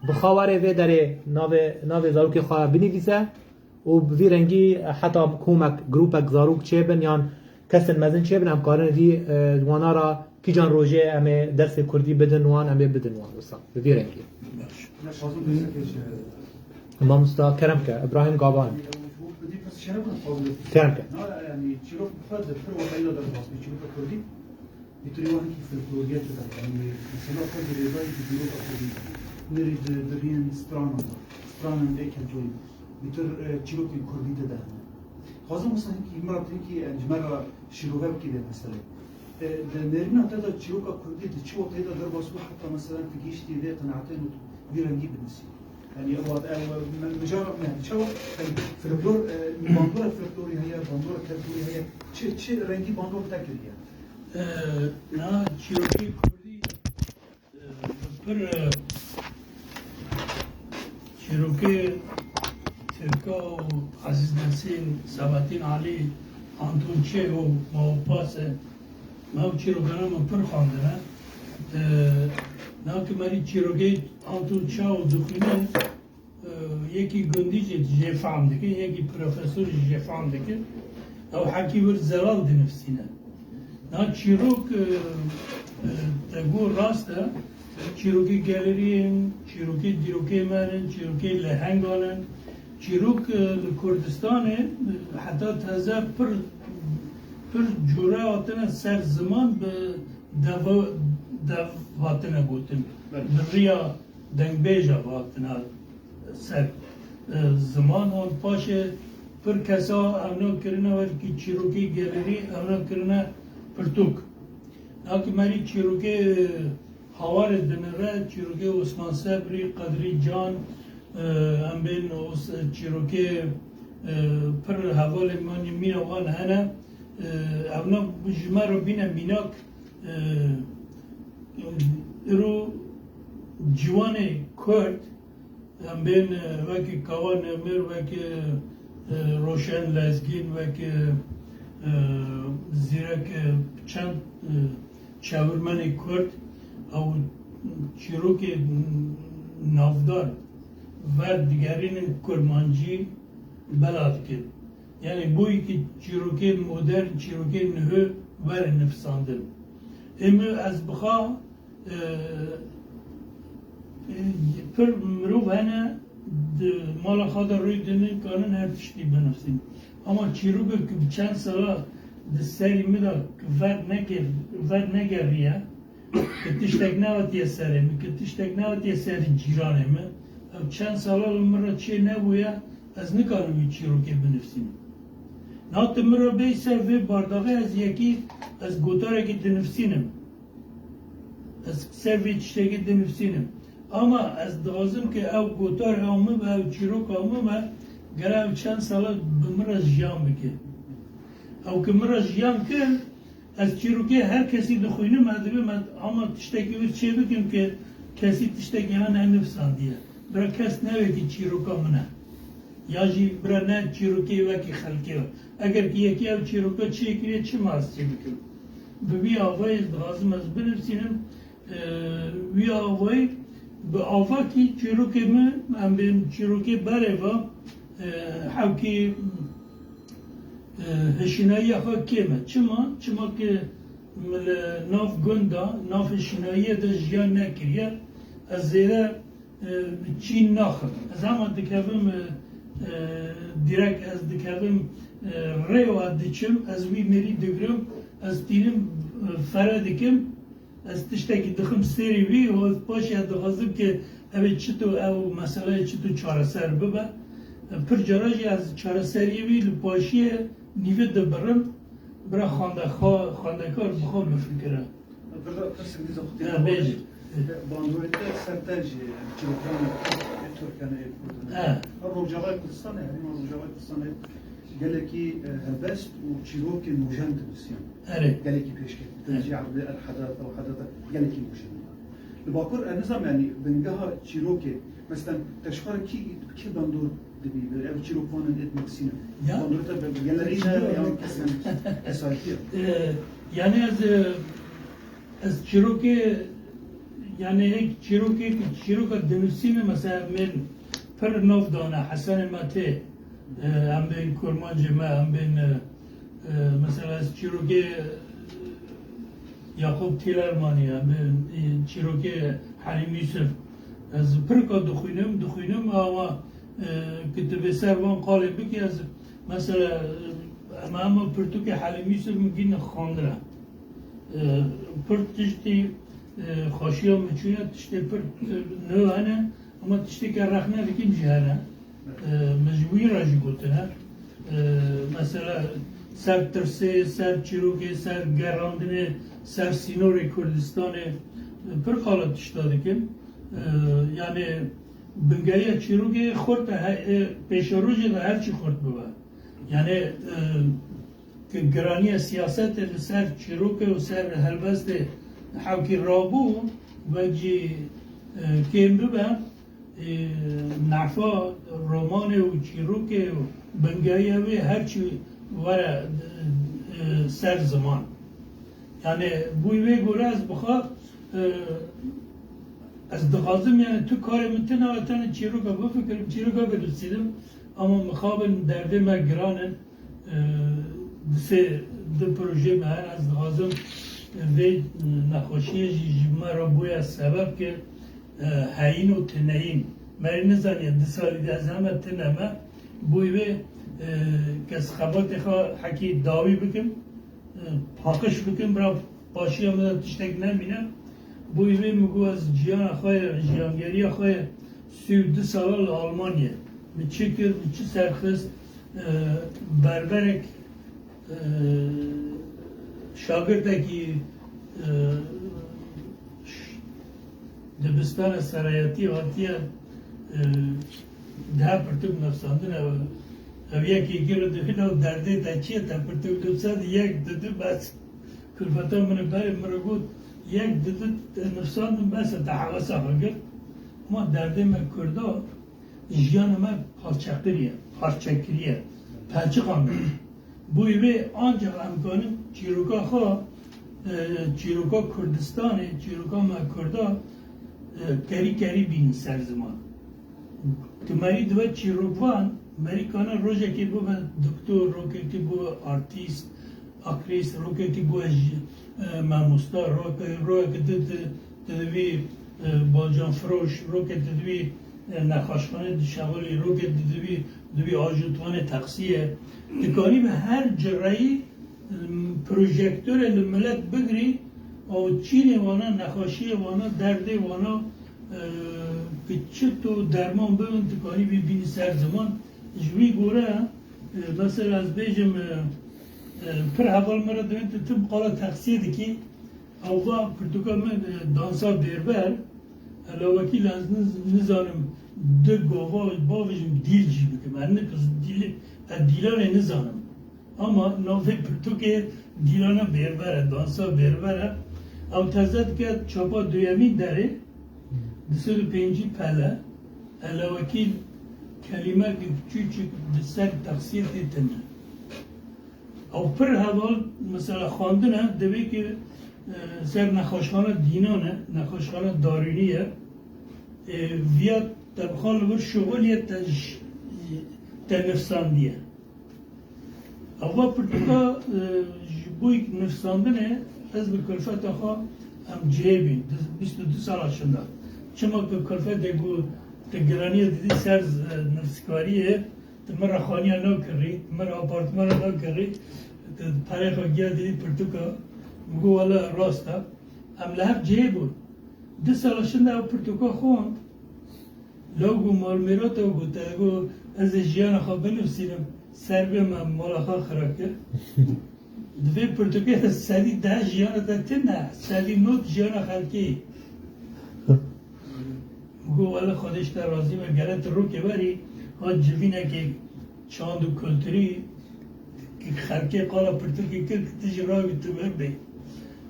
bi xwe were vê derê navê, navê zarokê xwe binivîse û bi vî rengî heta komek, grûpek zarok çêbin yan kesên mezin çêbin, em karin vî, e, wana ra kîjan rojê em ê dersê kurdî bidin wan, em ê bidin wan wisa. Bi vî rengî. Mamosta kerem ke, Îbrahîm Gaban. Kerem ke. Îtîrî wekî folkloriyê tida, yanî mesela xwe zî rêzayî ji dîroka kurdî. Nêrî di, di rîn stranan de, stranan ê keltorî. Îtir, e, çîrokên kurdî tida hene. Xwazim wisa hinkî, min ra hinkî, e, ji me re şîrove bikî vê meselê. E, di nêrîna te de çîroka kurdî di çi wextê de derbas bû heta mesela tu gihîştî vê qenaetê û tu vî rengî binivîsî? Yanî ew, ew, me, mijara me, çawa, yanî folklor, e, bandora folklorî heye, bandora keltorî heye, çi, çi rengî bandor te kiriye? E, na çîrokê kurdî, e, pir, e, çîrokê Tirka û Ezîz Nesîn, Sebatîn Alî, Anton Çeh û Mao Pase, me ew çîrokana me pir xwendine. E, na ki merî çîrokê Anton Çeh û dixwîne, e, yekî gundî jî jê fehm dike, yekî profesor jî jê fehm dike. Ew hekî wir zelal dinivîsîne. Na çîrok, e, e, te got rast e. Çîrokê geleriyên, çîrokê dîrokê me ne, çîrokê lehengan in. Çîrok, e, li Kurdistanê, e, heta teze pir, pir cure hatine ser ziman bi deva-, dev hatine gotin. Belê. Bi riya dengbêja hatine ser, e, ziman û paşê pir kesa evna kirine wekî çîrokê gelerî, evna kirine pirtûk. Nakî merî çîrokê, e, hawarê dinire, çîrokê Osman Sebrî, Qedrî Can, e, em bên os-, çîrokê, e, pir hevalên me mîna wan hene. E, evna ji me re bîne mînak, e, îro ciwanê Kurd, em bên, e, wekî Kawa Nemir, wekî, e, Roşen Lezgîn, wekî, e, Zîrek, e, çend, e, çevirmenê Kurd, ew çîrokê navdar ver digerînin kurmancî bela dikin. Yanî bo yekî çîrokên modern, çîrokên nuhê werin nivîsandin. Ê min ez bixwa, e, e, pir mirov hene di mala xwe de rûy dinin, kanin her tiştî binivîsin. Ama çîrokek ku bi çend sala di serî min de ku ver neke-, ver negeriye, ku tiştek nehatiye serê min, ku tiştek nehatiye serê cîranê min, ew çend sala li min re çê nebûye, ez nikarim wî çîrokê binivîsînim. Na tu min re bêyî ser vê bardaxê, ez yekî, ez gotarekî dinivîsînim. Ez ser vê tiştekî dinivîsînim. Ama ez dixwazim ke ew gotar ew min be, ew çîrok ew min be, gere ew çend sala bi min re jiyan bike. Ew ke min re jiyan kir, ez çîrokê her kesî dixwînim, ez dibêm, ez ama tiştekî wir çê bikim ke kesî tiştekî hene nivîsandiye. Bira kes newekî çîroka min e. Ya jî bira ne çîrokê wekî xelkê ye. Eger ki yekî ev çîroka çêkiriye, çima ez çê bikim? Bi vî avayê ez dixwazim ez binivîsînim, e, wî avayî bi avakî çîrokê min, em bên çîrokê berê ve, e, hewkî, e, hişînayiya xwe kêm e. Çima? Çima ki min li nav gund de, nav hişînayiyê de jiyan nekiriye. Ez zêde e, çîn naxim. Ez hema dikevim, e, e, direk ez dikevim, e, rê û ez diçim, ez wî mêrî digirim, ez tînim, e, fere dikim, ez tiştekî dixim sêrî wî û ez paşê ez dixwazim ke ev ê çito, ew meseleyê çito çareser bibe. E, pir cara jî ez çareseriyê wî li paşiyê nîvê dibirim, bira xwendexwa-, xwendekar bi xwe bifikire. Pirda pirsek dîsa xwe tê. Ha, bêje. Bandorê te ser te jî çîrokan ê Tirk hene, ê Kurd hene. Ha. Her Rojavayê Kurdistanê, herêma Rojavayê Kurdistanê gelekî, e, helbest û çîrokên nûjen dinivîsiyan. Erê. Gelekî pêşket. Erê. Te jî erdê El Hedat, El Hedat gelekî nûjen. Li Bakur, e, nizam, yanî bingeha çîrokê, mesela, te ji xwe re kî, kî bandor Ev çîrok van in etmek sîne. Ya. Van rete be genelî Çîrok. Yan kesen esayetiye. E, yani ez, e, ez çîrokê, yani ek çîrokê ki çîroka dinusîne mesela min pir nav dana Hesenê me tê, e, em bên Kurmancê me, em bên, e, e, mesela ez çîrokê, e, Yakup Tilermanî, em bên, e, çîrokê Helîm Yusuf. Ez pirka dixwînim, dixwînim ama, e, ki tu bê ser van qalê bikî, ez mesela, e, em, em pirtûkê Helîm Yusuf min gîne xandine. E, pir tiştî, e, xweşiya min çûye, tiştê pir, e, nû hene, ama tiştêke rexne dikîm jî hene. E, min ji wî re jî gotine. E, mesela ser tirsê, ser çîrokê, ser gerandinê, ser sînorê Kurdistanê, e, pir qala tişta dikim. E, yani bingehiya çîrokê xurt e, he-, e, pêşerojê de her çi xurt bibe. Yani, e, ki giraniya siyasetê li ser çîrokê û ser helbestê hewkî rabû, wek jî, e, kêm bibe, e, nehfa romanê û çîrokê û bingehiya wê her çi were, e, ser ziman. Yani, bûyî wê gore ez bixwe, e, ez dixwazim, yani, tu karê min tune e, tenê çîroka bifikirim, çîroka binivîsim, ama mixabin derdê me giran in. E, di sê, du projeyê me hene, ez dixwazim vê nexweşiyê jî ji me re bûye sebeb ki, e, heyîn û tuneyîn. Me rê nizaniye du salî de ez heme tune me, bûyî wê, e, kes xebatê xwe hekî dawî bikim, e, paqij bikim, bira paşiya min de tiştek nemîne. Bûyî wê min got ez jiyana xwe ye, jiyangeriya xwe ye, sî û du sala li Almanyayê. Min çi kir, min çi serxist, e, berberek, e, şagirtekî, e, ş-, dibistana serayetî hatiye, e, daha pirtûk nivîsandin. Ew, ew yekê gir û dibîne û derdê te çi ye, te pirtûk nivîsand, yek, du, du, bes. Kulfeta min ê berê min re got, yek, du, du, te nivîsandin, bes e, te hewesa xwe girt. Ama derdê me Kurda, jiyana me parçekiriye, parçekiriye, pelçiqandiye. Bûyî wê ancax em kanin çîroka xwe, e, çîroka Kurdistanê, çîroka me Kurda, e, kerî kerî bînin ser ziman. Tu merî dibe çîrokvan, merî kane rojekê bibe doktor, rojekê bibe artîst, aktris, rokekî bûye jî, e, mamosta, roke-, royekî di, di, di divî, e, balcanfiroş, roke di divî, e, nexweşxane dişexulî, roke di divî, divî ajotvanê teqsî ye. Dikarî bi her cireyî, e, projektorê li milet bigirî, û çînê wana, nexweşiyê wana, derdê wana, e, bi çi tu derman bibin, dikarî bî bînî ser ziman. Ji wî gore, e, mesela ez bêjim, e, e, pir heval min re dibin, tu tim qala teqsiyê dikî, ew va pirtûka min, e, dansa bêrber, e, lawekî ez niz-, nizanim di gava bavêjim dîl jî bikim. Ez nikim dîlê, ez dîlanê nizanim. Ama navê pirtûkê dîlana bêrber e, dansa bêrber e. Ew teze dike çapa duyemîn derê, du sed û pêncî pele, elewekî kelîmekî çûçik bi ser teqsiyê tê tune. Ew pir heval, mesela xwendin e, divê ki, e, ser nexweşxana dînan e, nexweşxana darûnî ye. E, viya te bixwe li vir şixuliyê te j-, te nivîsandiye. Ava pirtûka, e, ji bo nivîsandinê ez bi kulfeta xwe em cihê bîn, di-, bîst û du sala şinda. Çima ku kulfetê ku tu giraniya didî ser, e, nivîskariyê, tu min re xaniya nakirî, tu min re apartmana nakirî, tu perê xwe giya didî pirtûka, min got, wele rast e. Em li hev cihê bûn. Du sala şinda ew pirtûka xwend. Law got malmêrata got, te got, ez ê jiyana xwe binivîsînim, ser bê me mala xwe xira kir. Di vê pirtûkê de sedî deh jiyana te tune, sedî nod jiyana xelkê. Got, wele Xwedê ji te razî be, gere tu rokê werî, ha civînekê çand û kulturî, xelkê qala pirtûkê kir, ki tu jî rawî tu vir bê.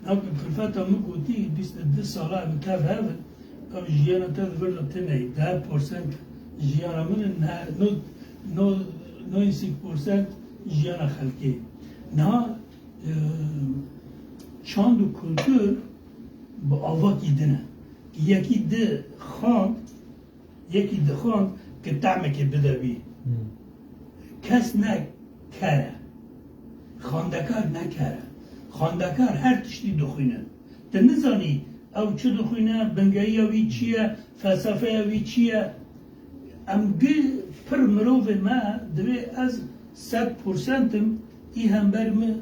Navê kulfeta min gotî, bîst û du sala em tev hev in, ew jiyana te di vir de tune ye. Deh porsent jiyana min in, ne, nod, No-, newî sî prosent jiyana xelkê. Niha, e, çand û kultur bi avakî din e. Yekî dixwend, yekî dixwend ki tehmekê bide wî. Hmm. Kes ne ker e. Xwendekar ne ker e. Xwendekar her tiştî dixwîne. Tu nizanî ew çi dixwîne, bingeyiya wî çi ye, felsefeya wî çi ye. Em gi pir mirovê me divê ez sed porsent im, î hember min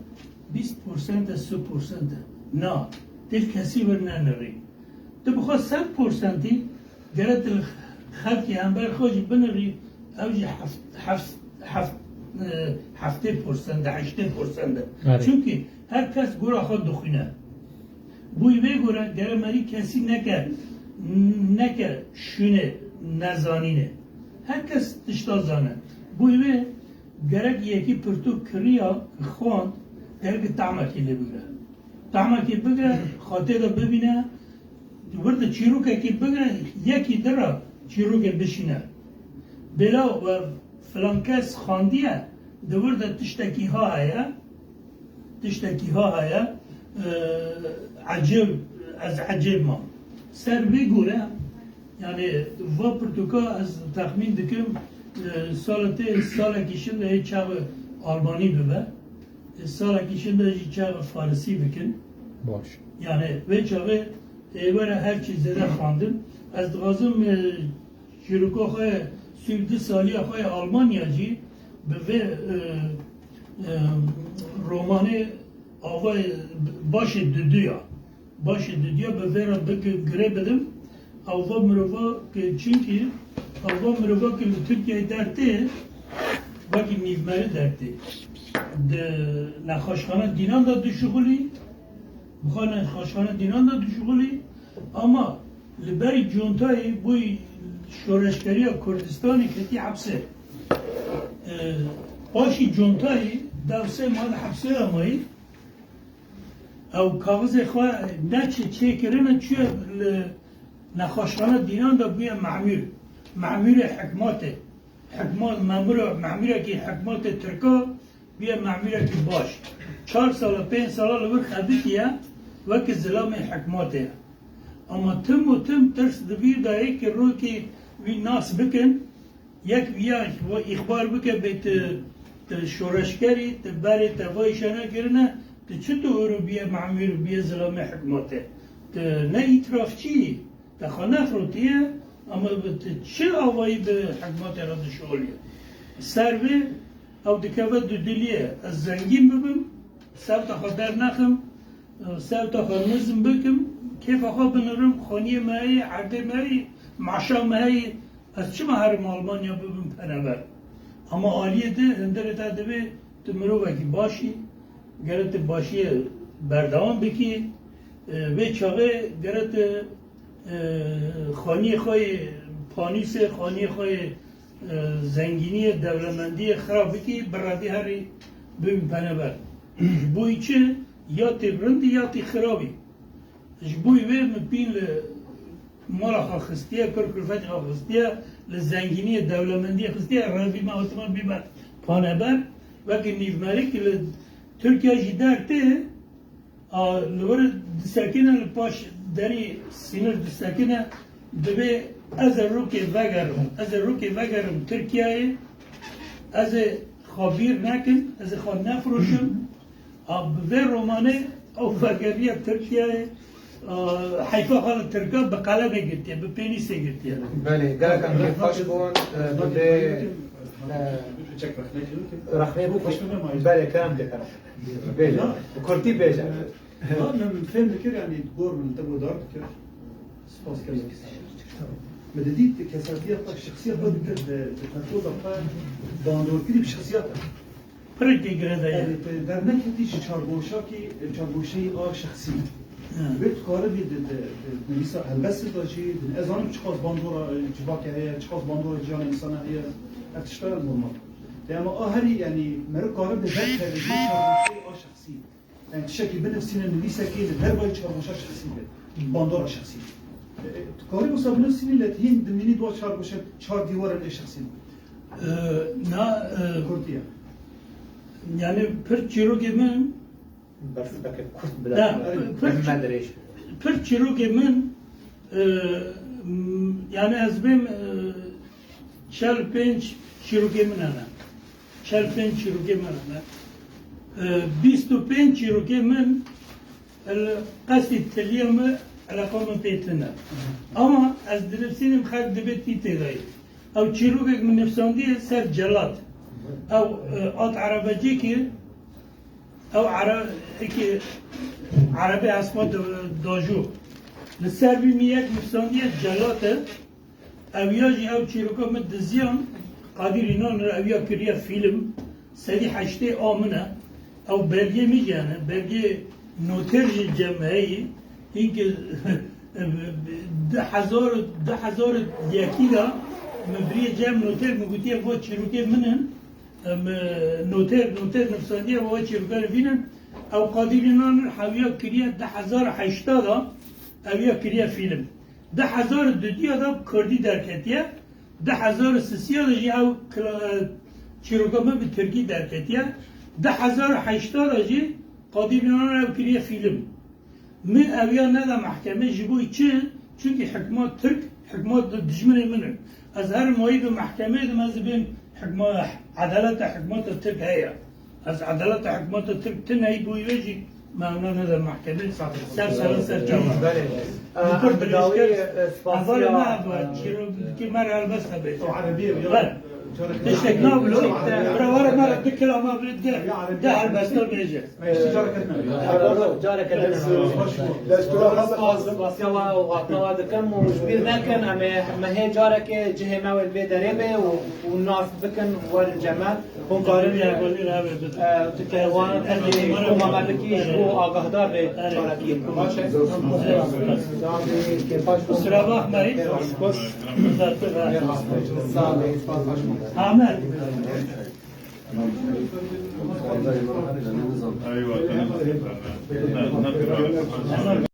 bîst porsent e, sî porsent e. Na, têl kesî wir nenirî. Tu bi xwe sed porsentî gere tu li xelkê hember xwe jî binirî, ew jî heft, heft, heft, e, heftê porsent e, heştê porsent e. Erê. Çimkî her kes gora xwe dixwîne. Bo wê gore gere merî kesî neke, neke şûnê nezanînê. Her kes tişta zane. Bo wê gerek yekî pirtûk kiriya, xwend, gerek tahmekî lê bigre. Tahmekî bigre, xatê de bibîne, wir de çîrokekî bigre, yekî di re çîrokê bişîne. Bêla we filan kes xandiye, di wir de tiştekî ha heye, tiştekî ha heye, e, ecêb, ez ecêb mam. Ser vê gore, yani, va pirtûka ez texmîn dikim, e, sala tê, salekî şinde hê çaxê Almanî bibe. E, salekî şinde jî çaxê Farisî bikin. Baş. Yani, vê çaxê ê were her çî zêde xwendin. Ez dixwazim, e, çîroka xwe, sî û du saliya xwe ya Almanya jî bi vê, e, e, romanê ava başê duduya. Başê duduya bi vê re bik-, girê bidim. Ew va mirova ki, çimkî ew va mirova ki li Tirkiyeyê dertê, wekî nîvmerî dertê. Di nexweşxane dînan de dişuxulî, bi xwe nexweşxane dînan de dişuxulî, ama li berî contayê bûyî şoreşgeriya Kurdistanê ketî hepsê. E, paşî contayê dew sê mal hepsê de mayî. Ew kaxizê xwe ne çi çêkirine, çûye li nexweşxane dînan de bûye memûr. Memûrê hikmatê. Hikma-, memûra-, memûrekî hikmatê Tirka bûye memûrekî baş. Çar sala, pênc sala li wir xebitiye, wekî zilamê hikmatê ye. Ama tim û tim tirs di vîr de ye ki rokê wî nas bikin, yek viya îxbar bike bê tu, tu şoreşgerî, tu berê te vayî şene kirine, tu çi tu ûrû biye memûr, biye zilamê hikmatê? Tu ne îtirafçî yî, te xwe nefrotiye, ama bi tu çi avayî bi hikmatê re dişoliye? Ser vê ew dikeve dudiliyê, ez zengîn bibim, sewta xwe dernexim, sewta xwe nizm bikim, kêfa xwe binirim, xaniyê me heye, erdê me heye, maşa me heye, ez çima herim Almanya bibim peneber? Ama aliyê di, hundirê te divê tu mirovekî baş î, gere tu başiyê berdewam bikî, e, vê çaxê gere tu, e, xaniyê xwe yê panîsê, xaniyê xwe yê, e, zengîniyê, dewlemendiyê xira bikî, bi redî herî bibî peneber. Ji bo yî çi? Ya tê rind î, ya tê xirab î. Ji bo wê min pîl li mala xwe xistiye, pir kulfetê xwe xistiye, li zengîniyê, dewlemendiyê xistiye, revî me hatime bîme paneber, wekî nîvmerî ki li Tirkiye jî dertê, a, li wir disekine, li paş derî sînir disekine, divê ez ê rokê vegerim, ez ê rokê vegerim Tirkiyeyê, ez ê xwe bîr nekim, ez ê xwe nefroşim, A, bi vê romanê ew vegeriya Tirkiyeyê, a, heyfa xwe li Tirka bi qelemê girtiye, bi pênîsê girtiye. Belê, gelek em pê xweş bûn, e, bi vê, e, rexnê bû, belê, kerem ke, kerem. Bêje, bi kurtî bêje. Ya, min fêm dikir, yani, gor min te guhdar dikir. Spas gelek. Min didît kesatiya xwe, şexsiya xwe dikir, di, di pertoka xwe bandorkirî bi şexsiyata. Pirîkê girêdayî. Yanî, tu derneketî ji çargoşakî, çargoşeyî a şexsî. Ha. Wê tu karibî di, di, di nivîsa helbestê de jî, di, ez zanim çiqas bandora, e, civakê heye, çiqas bandora ciyana însana heye, ev tişta normal. Dema a herî, yanî, meriv karibe derkeve ji çargoşeyî a şexsî. Yanî, tiştekî binivîsîne, nivîsekê li dervayî çargoşa şexsî be, bandora şexsî. E, e, tu karî wisa binivîsînî, lê hîn dimînî di wa çargoşa, çar dîwarên ê şexsî de. E, na, e, Kurtiye. Yani pir çîrokê min, Berfireke kurt bila, ne, pir, pir çîrokê min, e, m-, yani ez bêm, e, çel pênc çîrokê min hene. Çel pênc çîrokê min hene. E, bîst û pênc çîrokê min, El qesdî tiliya me, eleqa min pê tune. Ama ez dinivîsînim, xelk dibe tî têdayî. Ew çîrokek min nivîsandiye ser celat. Ew, e, at erebecîkî, ew ere-, eki erebê hesma do-, dojo. Li ser vî min yek nivîsandiye celat e. Ew ya jî ew çîroka min diziyan, Qadir Înan re ew ya kiriye fîlm, sedî heştê a min e. Ew belgê min jî hene, belgê noter jî cem heyî. Hinkî di hezar, du hezar û yekî de min biriye cem noter, min gotiye, va çîrokê min in. Em, noter, noter nivîsandiye, va çîrokan vînin. Ew Qadir Înan re ew ya kiriye du hezar û heşta de, ew ya kiriye fîlm. Du hezar û dudiya de bi kurdî derketiye, du hezar û sisiya de jî ew kla-, çîroka min bi tirkî derketiye, du hezar û heşta de jî Qadir Înan ew kiriye fîlm. Min ew ya neda mehkemê ji bo çi? Çunkî hikmat tirk, hikmat dijminê min in. Ez her mayî bi mehkemê dim, ez dibêm hikma-, edaleta hikmata tirk heye. Ez edaleta hikmeta tirk tune yî, bo wê jî me ewna neda mehkemê. Ser sera ser çava. Belê. Li pir bi dawî, dirêjkir, e, spasiya, hevalê me, e, çîrokê me re helbesta bêje. Erebî ye, bile. Belê. Tiştek nabilo, bira were me re du kilama bê de, de helbesta bêje. Careke din. Careke din. Spasiya we û hatna we dikim û ji bîr nekin, em ê, me hê carekê cihê me wê li vê derê be û, û nas bikin, werin cem me. Hûn karin, e, tu kerwan, em ê koma me bikî ji bo agahdar be carekê. Baş e. Kusura bakmayın. Sağ olun. Amin. Eyvallah.